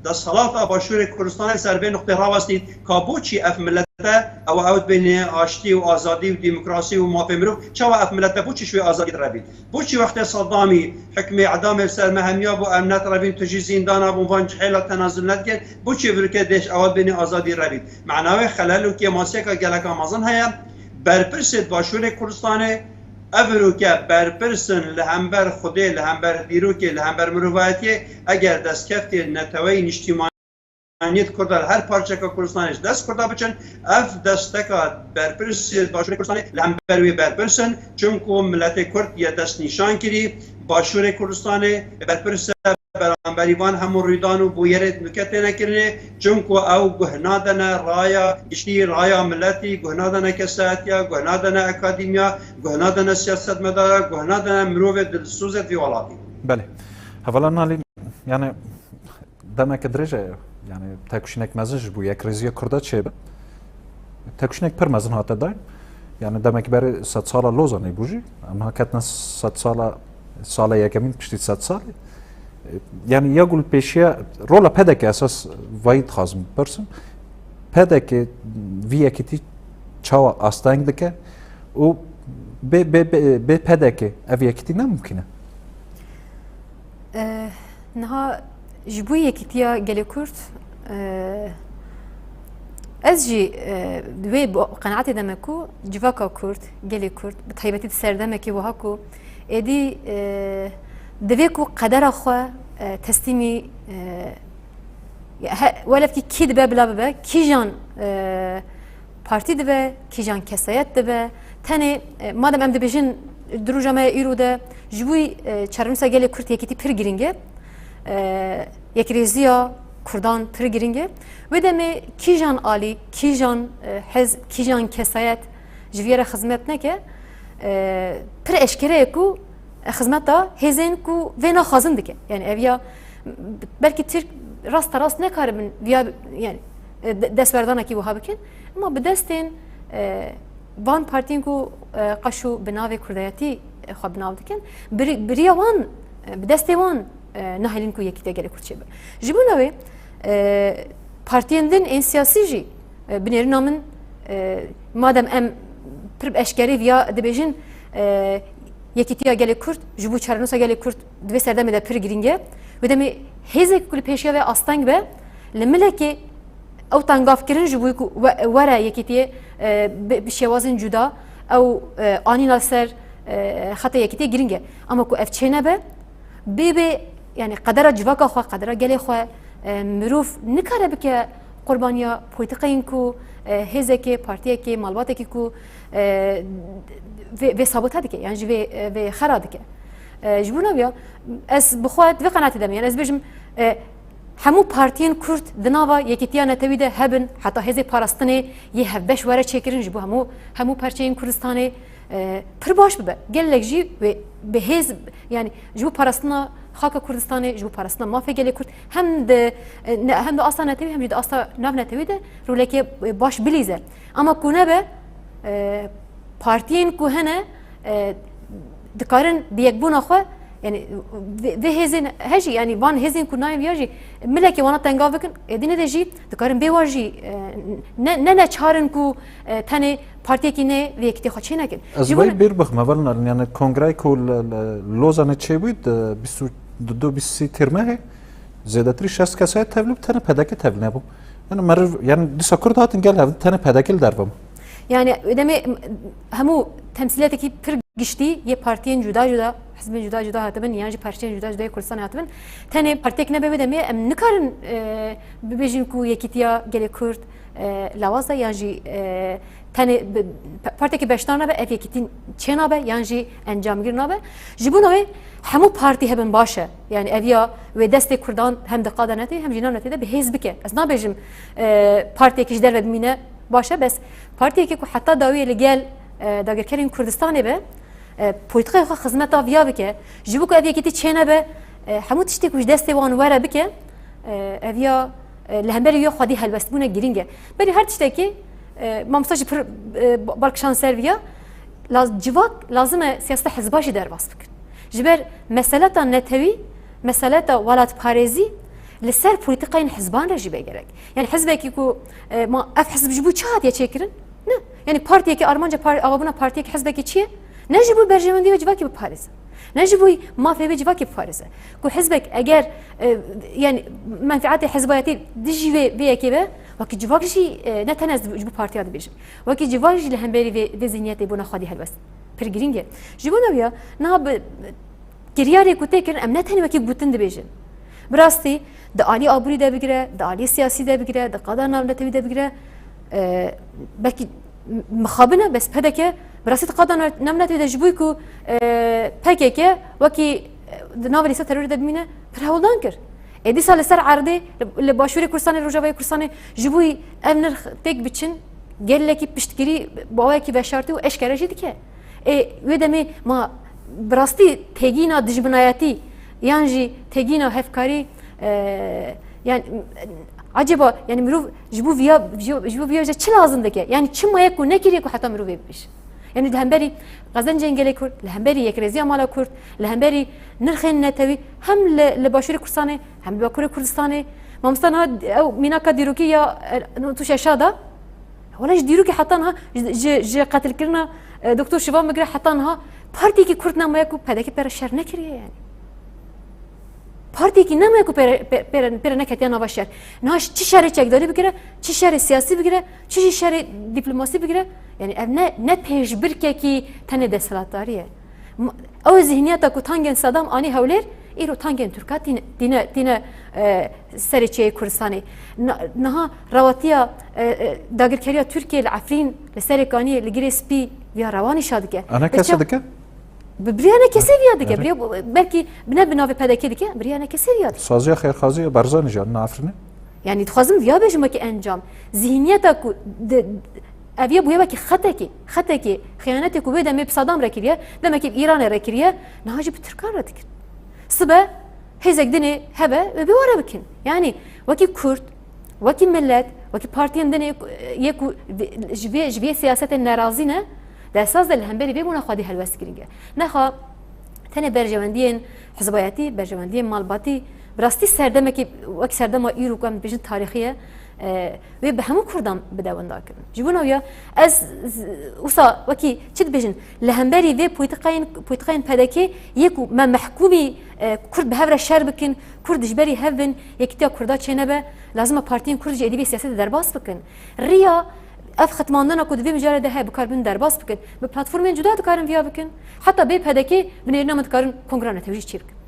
desthilata Başûrê Kurdistanê ser vê nuqtê rawestît, ka boçî ev milet te, ew ew dibêne aştî û azadî û demokrasî û mafê mirov. Çawa ev millet be? Boçî ji wê azadî direvîn? Boçî wextê Saddamî hikmê edamê li ser me hemiya bû, em nedirevîn, tu jî zîndana bûn, van cihêla tenazul nedikin? Boçî virke dêş ewa dibêne azadî revîn? Mena wê xelel û kêmasiyeka geleka mezin heye. Berpirsê di Başûrê Kurdistanê, ev virûke berpirs in li hember Xwedê, li hember dîrokê, li hember mirovayetiyê, eger destkeftê neteweyî niştîmaniyê di Kurda li her parçeka Kurdistanê ji dest Kurda biçin, ev desteka berpirsê Başûrê Kurdistanê li hember wê berpirs in, çimku miletê Kurd ye destnîşan kirî, Başûrê Kurdistanê berpirs e, beramberî van hemû rûydan û bûyerê nuke têne kirinê, çimku ew guh nadene raya giştî, raya miletî, guh nadene kesayetiya, guh nadene akademiya, guh nadene siyasetmedara, guh nadene mirovê dilsozê vî welatî. Belê. Hevala Nalîn, yani demeke dirêj e, yani têkoşînek mezin ji bo yekrêziya Kurda çêbe. Têkoşînek pir mezin hate dayîn. Yani demek berê sedsala Lozanê bû jî. Em niha ketine sedsala, sala yekemîn piştî sedsalê. Yani ya ku li pêşiya rola P D K esas vayî dixwazim bipirsim. P D K vî yekîtî çawa asteng dike û bê, bê, bê, bê P D K ev yekîtî ne mimkîn e? Eh, niha ji bo yekîtiya gelê Kurd, eh, ez jî, eh, wê bi qenaetê de me ku civaka Kurd, gelê Kurd, bi taybetî di serdemekê wiha ku êdî, eh, divê ku qedera xwe, eh, teslîmî, eh, ya he-, welevkî kî dibe bila bibe, kîjan, eh, partî dibe, kîjan kesayet dibe. Tenê, e, madem em dibêjin di roja me ya îro de ji bo, e, çarenûsa gelê Kurd yekîtî pir girîng e, e, yekrêziya Kurdan pir girîng e. Wê demê kîjan alî, kîjan, e, hizb, kîjan kesayet ji vê re xizmet neke, e, pir eşkere ye ku xizmeta hêzên ku vê naxwazin dike. Yani ev ya belkî Tirk rasterast nekaribin viya, yani, e, de-, destberdanekî wiha bikin, ama bi destên, e, van partiyên ku, e, qeşo bi navê Kurdayetî, e, xwe bi nav dikin, bi rî-, bi riya wan, e, bi destê wan, e, nahêlin ku yekîtiya gelê Kurd çêbe. Ji bona wê, e, partiyên din ên siyasî jî, e, bi nêrîna min, e, madem em pir bi eşkerî viya dibêjin, e, yekîtiya gelê Kurd ji bo çarenûsa gelê Kurd di vê serdemê de pir girîng e. Wê demê hêzek ku li pêşiya vê asteng be, li milekê ew tengavkirin ji bo ku we-, were yekîtiyê, e, bi, bi şêwazên cuda ew, e, anîna li ser, e, xeta yekîtiyê girîng e. Ama ku ev çênebe, bê bê, yani qedera civaka xwe, qedera gelê xwe, e, mirov nikare bike qurbaniya polîtîkayên ku, e, hêzekê, partiyekê, malbatekî ku, e, vê, vê sabote dike, yan jî vê, e, vê xera dike. E, ji bona vê ya, ez bi xwe di vê qenaetê de me, yani ez bêjim, e, hemû partiyên Kurd di nava yekîtiya netewî de hebin, heta hêzê parastinê yê hevbeş were çêkirin ji bo hemû, hemû perçeyên Kurdistanê, e, pir baş bibe. Gelek jî wê bi hêz, yani ji bo parastina xaka Kurdistanê, ji bo parastina mafê gelê Kurd, hem di, e, ne-, hem di asta netewî, hem jî di asta navnetewî de rolekê, e, baş bilîze. Ama ku nebe, e, partiyên ku hene, e, dikarin bi yekbûna xwe, yani vê, vê hêzên hejî, yani van hêzên ku nayên viya jî milekê wana tengav bikin, êdî nede jî dikarin bê wan jî, e, ne, ne neçar in ku, e, tenê partiyekî nê vê yekîtê xwe çê nekin. Ez Ji bo vay ne- bêr bixme, Heval Nalîn, yani kongreyê ku li, li Lozanê çêbû di bîst û du bîst û sê têrmehê, zêdetirî şêst kesayê tevlî bû, tenê P D K tevlî nebû. Yani meriv, yani dîsa Kurd hatin gel hev, tenê P D K li derve bû. Yani demê hemû temsîliyetekî pir giştî yê partiyên cuda cuda, hizbên cuda cuda hatibin, yan jî partiyên cuda cuda yê Kurdistanê hatibin. Tenê partiyek nebe wê demê em nikarin, e, bibêjin ku yekîtiya gelê Kurd, e, lawaz e, yan jî, e, tenê bi, pe-, partiyekî beşdar nebe, ev yekîtî çênabe, yan jî encamgir nabe. Ji bona wê hemû partî hebin baş e. Yani ev ya wê destê Kurdan hem di qada netê, hem jî nav netê de bi hêz bike. Ez nabêjim, e, partiyekî ji derve bimîne baş e, bes partiyekî ku heta dawiyê li gel, e, dagirkerên Kurdistanê be, e, polîtîkayê xwe xizmeta viya bike, ji bo ku ev yekîtî çênebe, e, hemû tiştê ku ji destê wan were bike, e, ev ya, e, li hemberî wê xwedî helbestbûne girîng e. Berî her tiştekî, e, mamosta jî pir, e, ba-, bar kişand ser viya, laz-, civak lazim e siyaseta hizba jî derbas bikin. Ji ber meseleta netewî, meseleta welatparêzî, Li ser polîtîkayên hizban re jî be gerek. Yani hizbekî ku, e, ma ev hizb ji bo çi hatiye çêkirin? Ne. Yani partiyekî armanca par-, avabûna partiyekî hizbekî çi ye? Ne ji bo berjewendî wê civakê biparêze. Ne ji bo mafê wê civakê biparêze. Ku hizbek eger, e, yani menfeetê hizbayetî dijî wê, vê yekê be, wekî civak jî, e, ne tenê ez ji bo partiya dibêjim. Wekî civak jî li hemberî vê, vê zihniyetê bona xwedî helwest. Pir girîng e. Ji bona wî ya, niha bi, Kiryarê ku tê kirin, em ne tenê wekî gotin dibêjin. Bi rastî, di alî aborî de bigire, di alî siyasî de bigire, di qada navnetewî de bigire, e, belkî m-, mixabin e, bes P D K bi rastî di qada nav-, navnetewî de ji bo ku, e, P K K wekî, e, di nava lîsta terorê de bimîne, pir hewldan kir. Ê dîsa li ser erdê, li, li Başûrê Kurdistanê, Rojavayê Kurdistanê ji bo ev nirx têk biçin, gelekî piştgirî bi awayekî veşartî û eşkere jî dike. Ê, wê demê ma bi rastî têgîna dijminayetî yan jî têgîna hevkarî, e, yani, acaba, yani, mirov ji bo viya, ji, ji bo viya çi lazim dike? Yani, çi maye ku nekiriye ku heta mirov vê bibêje? Yani, li hemberî qezencên gelê Kurd, li hemberî yekrêziya mala Kurd, li hemberî nirxên netewî hem li, li Başûrê Kurdistanê, hem li Bakurê Kurdistanê. Mamosta niha ew mînaka dîrokî ya, e, nod û şeş de, Wele ji dîrokê heta niha, ji, ji, ji qetilkirina, e, Doktor Şivan bigire heta niha partiyekî Kurd nemaye ku P D K pê re şer nekiriye yani. Partiyekî nemaye ku pê re, pê, pê re, pê re neketiye nava şer. Niha çi şerê çekdarî bigire, çi şerê siyasî bigire, çi jî şerê dîplomasî bigire, yani ev ne, ne pêşbirkekî tenê desthilatdarî ye. M-, ew zihniyeta ku tangên Sedam anî Hewlêr, îro tangên Tirka tîne, tîne, tîne, e, serê çiyayê Kurdistanê. Na-, niha rewatiya, e, e, dagirkeriya Tirkiyê li Efrîn, li Serê Kaniyê, li Girê Spî viya rewa nîşa dike. Ana Bi kese ça-, dike? bi, bi riya ne kesê viya dike. Erê. Bi riya, belkî bi ne bi navê P D K dike, bi riya ne kesê viya dike. Saziya xêrxaziya Barzanî jî anîne Efrînê? Yani dixwazim viya bêjim wekî encam. Zihniyeta ku di, ev ye bûye wekî xetekî, xetekî xiyanetê ku wê demê bi Sadam re kiriye, demekî bi Îranê re kiriye, niha jî bi Tirkan re dikin. Sibe hêzek dinê hebe wê bê were bikin. Yani wekî Kurd, wekî millet, wekî partiyên dinê yê ku vê, ji vê, ji vê siyasetê nerazî ne, di esas de li hemberî vê bona xwedî helwest girîng e. Nexa tenê berjewendiyên hizbayetî, berjewendiyên malbatî, bi rastî serdemekî wek serdema îro ku em dibêjin tarîxî ye, e, wê bi hemû Kurdan bide windakirin. Ji bona wî ya ez z-, wisa wekî çi dibêjin, li hemberî vê polîtîkayên, polîtîkayên P D K yê ku me mehkûmî, e, Kurd bi hev re şer bikin, Kurd ji berî hev bin, yekîtiya Kurda çênebe, lazim e partiyên Kurd jî êdî vê siyasetê derbas bikin. Riya ev xitmandina ku di vê mijarê de heye, bikarbin derbas bikin. Bi platformên cuda dikarin viya bikin. Heta bê P D K bi nêrîna min dikarin kongra netewî jî çêbikin.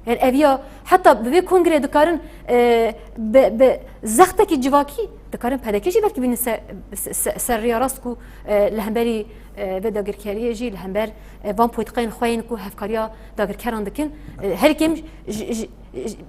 Yani ev ya heta bi vê kongrê dikarin, e, bi, bi zextekî civakî dikarin P D K jî belkî bînin ser, se-, se-, ser riya rast ku, e, li hemberî, e, vê dagirkeriyê jî, li hember, e, van polîtîkayên xwe yên ku hevkariya dagirkeran dikin, e, herî kêm ji, ji, ji,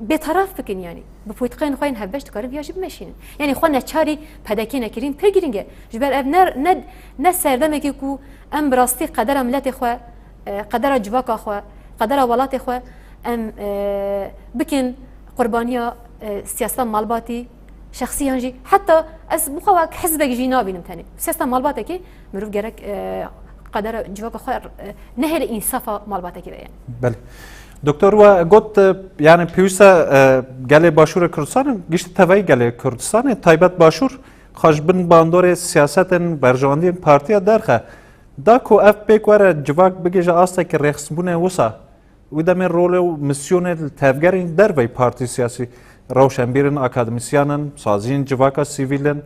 bêtaraf bikin yani. Bi polîtîkayên xwe yên hevbeş dikarin viya jî bimeşînin. Yani xwe neçarî P D K nekirîn pir girîng e. Ji ber ev ne, ne, ne serdemekê ku em bi rastî qedera miletê xwe, e, qedera civaka xwe, qedera welatê xwe em, e, bikin qurbaniya, e, siyaseta malbatî, şexsî yan jî. Heta ez bi xwe wek hizbek jî nabînim tenê. Siyaseta malbatekê mirov gerek, e, qedera civaka xwe, e, nehêle însafa malbatekê de yani. Belê. Doktor, we got, e, yani pêwîst e, e, gelê Başûrê Kurdistanê, giştî tevayî gelê Kurdistanê, taybet Başûr, xwe ji bin bandorê siyasetên berjewendiyên partiya derxe. Da ku ev pêk were civak bigihîje astekî rêxistbûnê wisa, wî demê rolê û misyonê li tevgerên derveyî partî siyasî, rewşenbîr in, akademîsyen in, saziyên civaka sivîl in,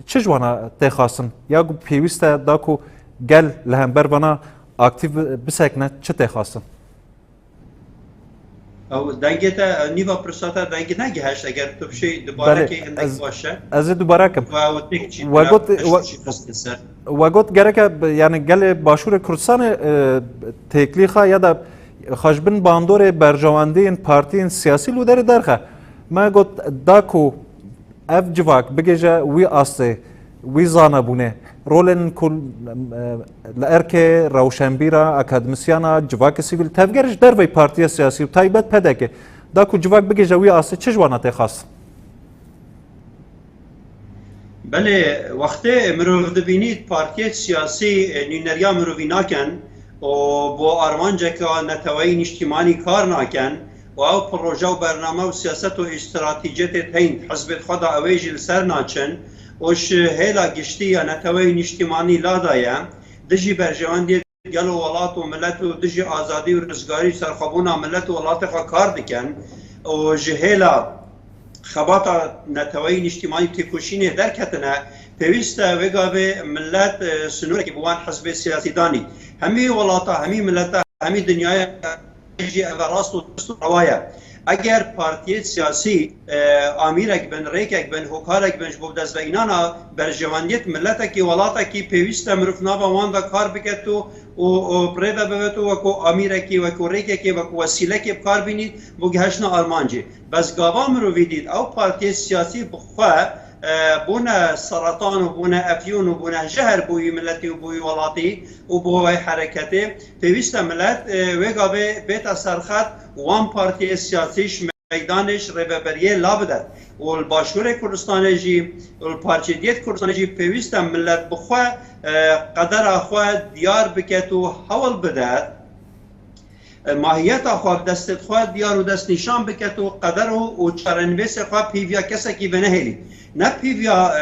çi ji wana tê xwestin? Ya ku pêwîst e da ku gel li hember vana aktîf bisekine, çi tê xwestin? Ew dengê te, ew nîva pirsa te dengê negihişt, eger tu bişê dubare Belê, kê hindek ez, baş e. Ez ê dubare kim. Ve ew têk çî We got, we, we got gereke, yani gelê Başûrê Kurdistanê, e, têklîxa ya da xwe ji bin bandorê berjewendiyên partiyên siyasî li derê derxe. Me got da ku ev civak bigêje wî astê, wî zanebûnê, rolên ku, e, li erkê rewşenbîra, akademisyana, civakê sivîl, tevger ji derveyî partiya siyasî û taybet P D K, da ku civak bigêje wî astê, çi ji wana tê xwest? Belê, wextê mirov dibînî partiyê siyasî, e, nûneriya mirovî nakin û bo armanceka neteweyî nîştîmanî kar nakin, û ew proje û bername û siyaset û îstratîciyetê heyîn hizbê xwe da ew ê jî li ser naçin û ji hêla giştî ya neteweyî nîştîmanî lada ye, dijî berjewendiyê gelo welat û milet û dijî azadî û rizgarî û serxwebûna milet û welatê xwe kar dikin û ji hêla xebata neteweyî nîştîmanî têkoşînê derketine, pêwîst e wê gavê milet, e, sinorekî bi wan hizbê siyasî danî. Hemî welata, hemî mileta, hemî dinyaya jî ev rast û dest û rewa ye. Eger partiyê siyasî, e, amîrek bin, rêkek bin, hokarek bin ji bo destveînana berjewendiyê miletekî, welatekî, pêwîst e mirov nava wan de kar biket û, û, û bi rê ve bivet û wekû amîrekî, wekû rêkekê, wekû wesîlekê bi kar bînî bo gihiştina armancê. Bes gava mirovî dît ew partiyê siyasî bi xwe, e, bûne seretan û bûne efyûn û bûne jeher bo wî miletî û bo wî welatî û bo wê hereketê. Pêwîst e milet, e, wê gavê bête serxet, wan partiyê siyasî ji meydanê, ji rêveberiyê la bidet. Û li Başûrê Kurdistanê jî û li parçeyê diyê Kurdistanê jî pêwîst e milet bi xwe, e, qedera xwe diyar biket û hewl bidet, e, mahiyeta xwe bi destê xwe diyar û destnîşan biket û qeder û, û çarenivîsê xwe pîviya kesekî venehêlî. Ne pîviya,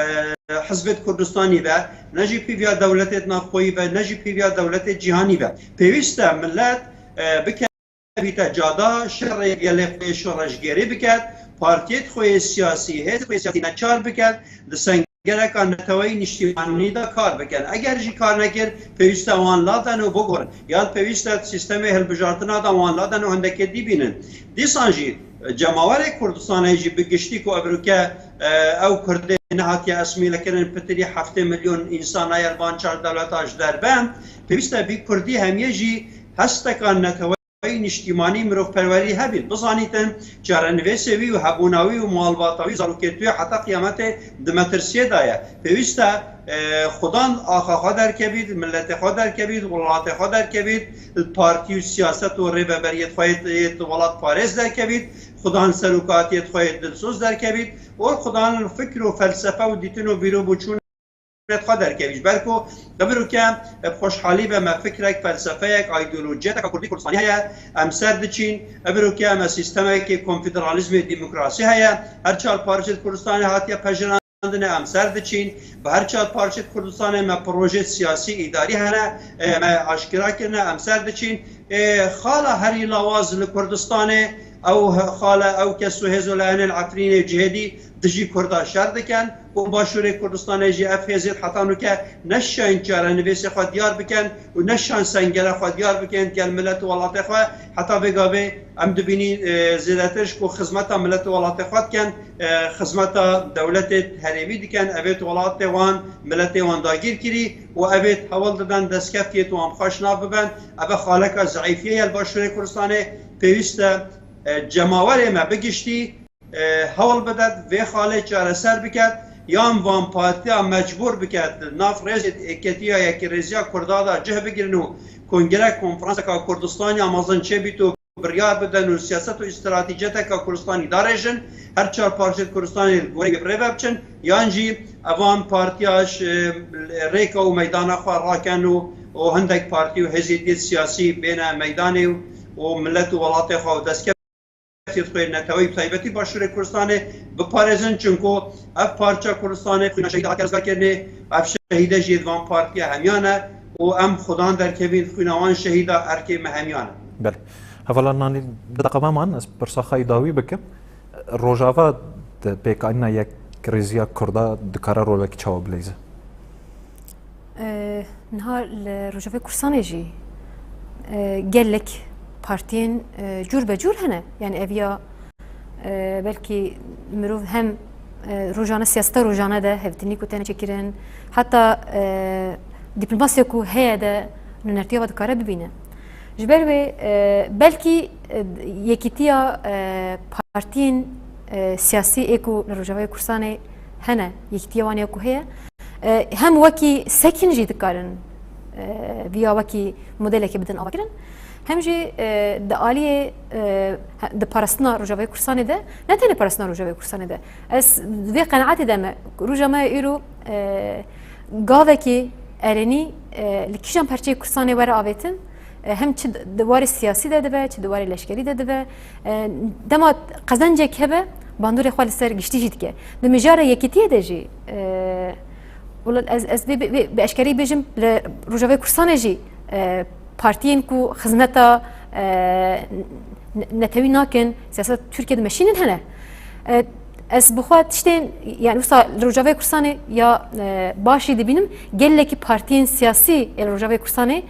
e, hizbê Kurdistanî ve, ne jî pîviya dewletê navxweyî ve, ne jî pîviya dewletê cîhanî ve. Pêwîst e milet, e, bikevîte cada şerê gelê xwe yê şoreşgerî biket, partiyê xwe yê siyasî, hêzê xwe yê siyasî neçar biket, di seng- gereka neteweyî niştîmanî de kar bikin. Eger jî kar nekir, pêwîst e wan laden û bigorin. Yan pêwîst e sîstemê hilbijartina de wan laden û hindekê dî bînin. Dîsan jî, e, cemawerê Kurdistanê jî bi giştî ku evroke, e, ew Kurdê nehatiye esmîlekirin, pitirî heftê milyon însan heye li van çar dewleta ji derve, pêwîst e vî Kurdî hemiyê jî hesteka netewe- niştîmanî, mirovperwerî hebît. Bizanîtin çarenivîsê wî û hebûna wî û malbata wî, zarokêt wî heta qiyametê di metirsiyê de ye. Pêwîst e, e, xudan axa xwe derkevît, miletê xwe derkevît, welatê xwe derkevît, partî û siyaset û rêveberiyê xwe yê, yê welatparêz derkevît, xudan serokatiyê xwe yê dilsoz derkevît û xudan fikr û felsefe û dîtin û bîr û boçûn xwe derkevî. Ji ber ku evroke bi xweşhalî ve me fikrek, felsefeyek, îdeolojiyeteka Kurdî Kurdistanî heye, em ser diçîn. Evroke me sîstemekê konfederalîzmê, demokrasî heye. Her çar parçeyê Kurdistanê hatiye pejirandine, em ser diçîn. Bi her çar parçeyê Kurdistanê me proje siyasî, îdarî hene. E, me aşkera kirine, em ser diçîn. E, xala herî lawaz li Kurdistanê, ew he-, xala, ew kes û hêz û layenên Efrînê, cihêdî dijî Kurda şer dikin. û Başûrê Kurdistanê jî ev hêzên heta nûke neşiyayîn çarenivîsê xwe diyar bikin û neşan sengera xwe diyar bikin gel milet û welatê xwe. Heta vê gavê em dibînîn, e, zêdetir ji ku xizmeta milet û welatê xwe dikin, e, xizmeta dewletê herêmî dikin, evêt welatê wan, miletê wan dagîr kirî û evêt hewl didin destkeftiyê wan bi xwe şinav bibin. Ev xaleka zeîfiyê ye li Başûrê Kurdistanê. Pêwîst e, e, cemawerê me bigiştî e, hewl bidet vê xalê çareser biket, yan van partiya mecbûr biket di nav rêzê êketiya yekîrêziya Kurda de cih bigirin û kongre konferanseka Kurdistanî ya mezin çêbît û biryar bidin û siyaset û îstratîciyeteka Kurdistanî darêjin, her çar parçeyê Kurdistanê li gorî wê bi rê ve biçin, yan jî evan partiya ji, e, rêka û meydana xwe rakin û, û hindek partî û hêzê dî siyasî bêne meydanê û, û milet û welatê xwe û destkeftiyê xwe yê neteweyî, bi taybetî Başûrê Kurdistanê biparêzin, çunku ev parça Kurdistanê xwîna şehîda hatiye rizgarkirinê, ev şehîde jî yê di van partiya hemiyan e û em xudan derkevîn xwîna wan şehîda, erkê me hemiyan e. Belê. Hevala Nanî, du deqa me man, ez pirsa xwe yê dawî bikim. Rojava di pêkanîna yekrêziya Kurda dikare rolekî çawa bileyze? E, niha li Rojavayê Kurdistanê jî, e, gelek partiyên, e, cûr be cûr hene. Yani ev ya, e, belkî mirov hem, e, rojane, siyaseta rojane de hevdîtinî ku têne çêkirin, heta, e, dîplomasiya ku heye de nûnertiya ve dikare bibîne. Ji ber wê, e, belkî, e, yekîtiya, e, partiyên, e, siyasî ê ku li Rojavayê Kurdistanê hene, yekîtiya wan ya ku heye, e, hem wekî sekîn jî dikarin, e, viya wekî modelekê bidin avakirin, hem jî, e, di aliyê, e, he-, di parastina Rojavayê Kurdistanê de, ne tenê parastina Rojavayê Kurdistanê de. Ez vê qenaetê de me, roja me ya îro, e, gavekî erênî, e, li kîjan perçeyê Kurdistanê were avêtin, E, hem çi di warê siyasî de dibe, çi di warê leşkerî de dibe. E, dema qezencek hebe, bandorê xwe li ser giştî jî dike. Di mijara yekîtiyê de jî, e, wela ez, ez vê, vê, vê bi eşkerî bêjim, li Rojavayê Kurdistanê jî, e, partiyên ku xizmeta, e, ne-, netewî nakin, siyaseta Tirkiye dimeşînin hene. E, ez bi xwe tiştên, yani wisa li Rojavayê Kurdistanê ya, e, baş jî dibînim, gelekî partiyên siyasî ê li Rojavayê Kurdistanê,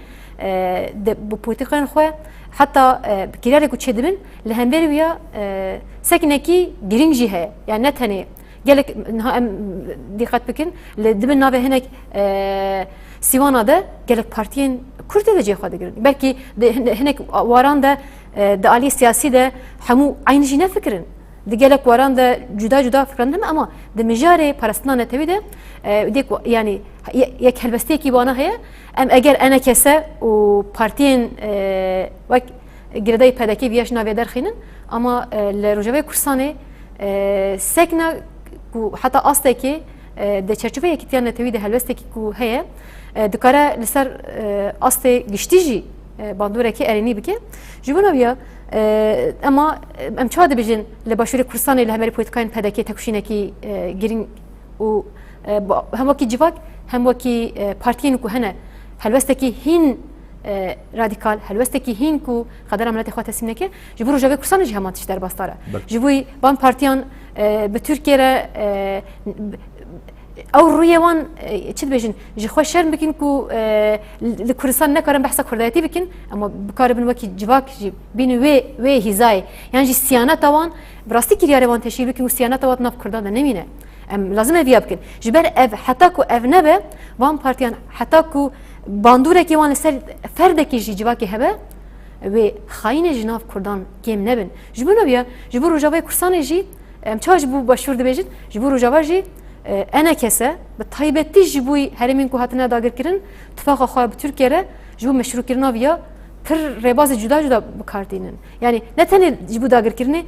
e, de, bi polîtîkayên xwe, heta, e, bi kiryarê ku çêdibin, li hemberî wî ya, e, sekinekî girîng jî heye. Yani ne tenê gelek niha em dîqet bikin, li dibin navê hinek, e, sîwana de gelek partiyên Kurd tê de cihê xwe digirin. Belkî di hin-, hinek waran de, e, di aliyê siyasî de hemû eyn jî nefikirin. Di gelek waran de cuda cuda fikiran hene, ama di mijarê parastina netewî de, e, dê ku, yani, ye-, yek helbestiyekî wana heye. Em eger enekese û partiyên, e, wek girêdayî P D K viya ji navê derxînin, ama, e, li Rojavayê Kurdistanê, e, sekna ku heta astekê, e, di çerçoveya yekîtiya netewî de helwestekî ku heye, e, dikare li ser, e, astê giştî jî, e, bandoreke erênî bike. Ji bona wî ya, e, ema, e, em çawa dibêjin li Başûrê Kurdistanê li hemberî polîtîkayên P D K têkoşînekî, e, girîng û, e, ba-, hem wekî civak, hem wekî, e, partiyên ku hene helwestekî hîn, e, radîkal, helwestekî hîn ku qedera miletê xwe teslîm neke, ji bo Rojavayê Kurdistanê jî heman tişt derbasdar e. Belê. Ji bo van partiyan, e, bi Tirkiye re, e, ew rûyê wan, e, çi dibêjin, ji xwe şerm bikin ku, e, li Kurdistan nekarin behsa Kurdayetî bikin, ama bikaribin wekî civak jî bînin wê, wê hîzayê. Yan jî siyaneta wan bi rastî kiryarê wan teşkîl bikin û siyaneta wan di nav Kurdan de nemîne. Em lazim e viya bikin. Ji ber ev, heta ku ev nebe, van partiyan heta ku bandûrekê wan li ser ferdekî jî civakê hebe, wê xayînê ji nav Kurdan kêm nebin. Ji bo navî ya, ji bo Rojavayê Kurdistanê jî, em çawa ji bo Başûr dibêjin, ji bo Rojava jî, e, enekese, bi taybetî ji bo herêmên ku hatine dagirkirin, tifaqa xwe bi Tirkiye re ji bo meşrûkirina vî ya pir rêbazê cuda cuda bi kar tînin. Yani ne tenê ji bo dagirkirinê,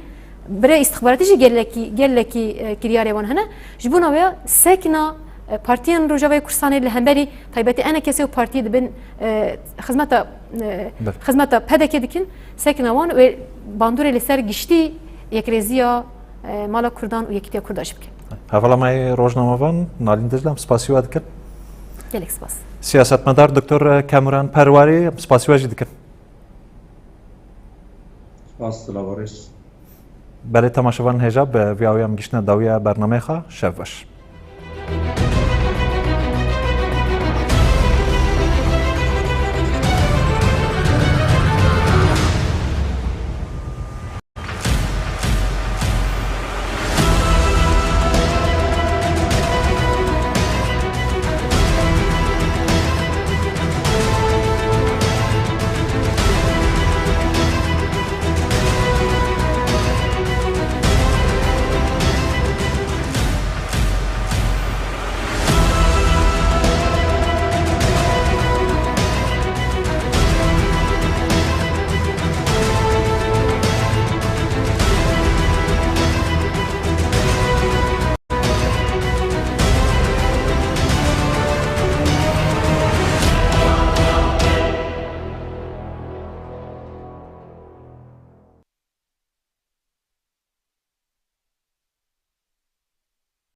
birê îstixbaratî jî gelekî, gelekî, e, kiryarê wan hene. Ji bo navê ya sekna, e, partiyên Rojavayê Kurdistanê li hemberî taybetî enekesê û partiyê dibin, e, xizmeta, e, Belê. xizmeta P D K dikin, sekna wan wê bandorê li ser giştî yekrêziya, e, mala Kurdan û yekîtiya Kurda jî bike. Hevala me yê rojnamevan Nalîn Dicle, em spasî we dikin. Gelek spas. Siyasetmedar Doktor Kemuran Perwarî, em spasî we jî dikin. Spas, silav û rêz. Belê, temaşevan hêja, bi vî awî em giştine dawiya bernameyê xwe. Şev baş.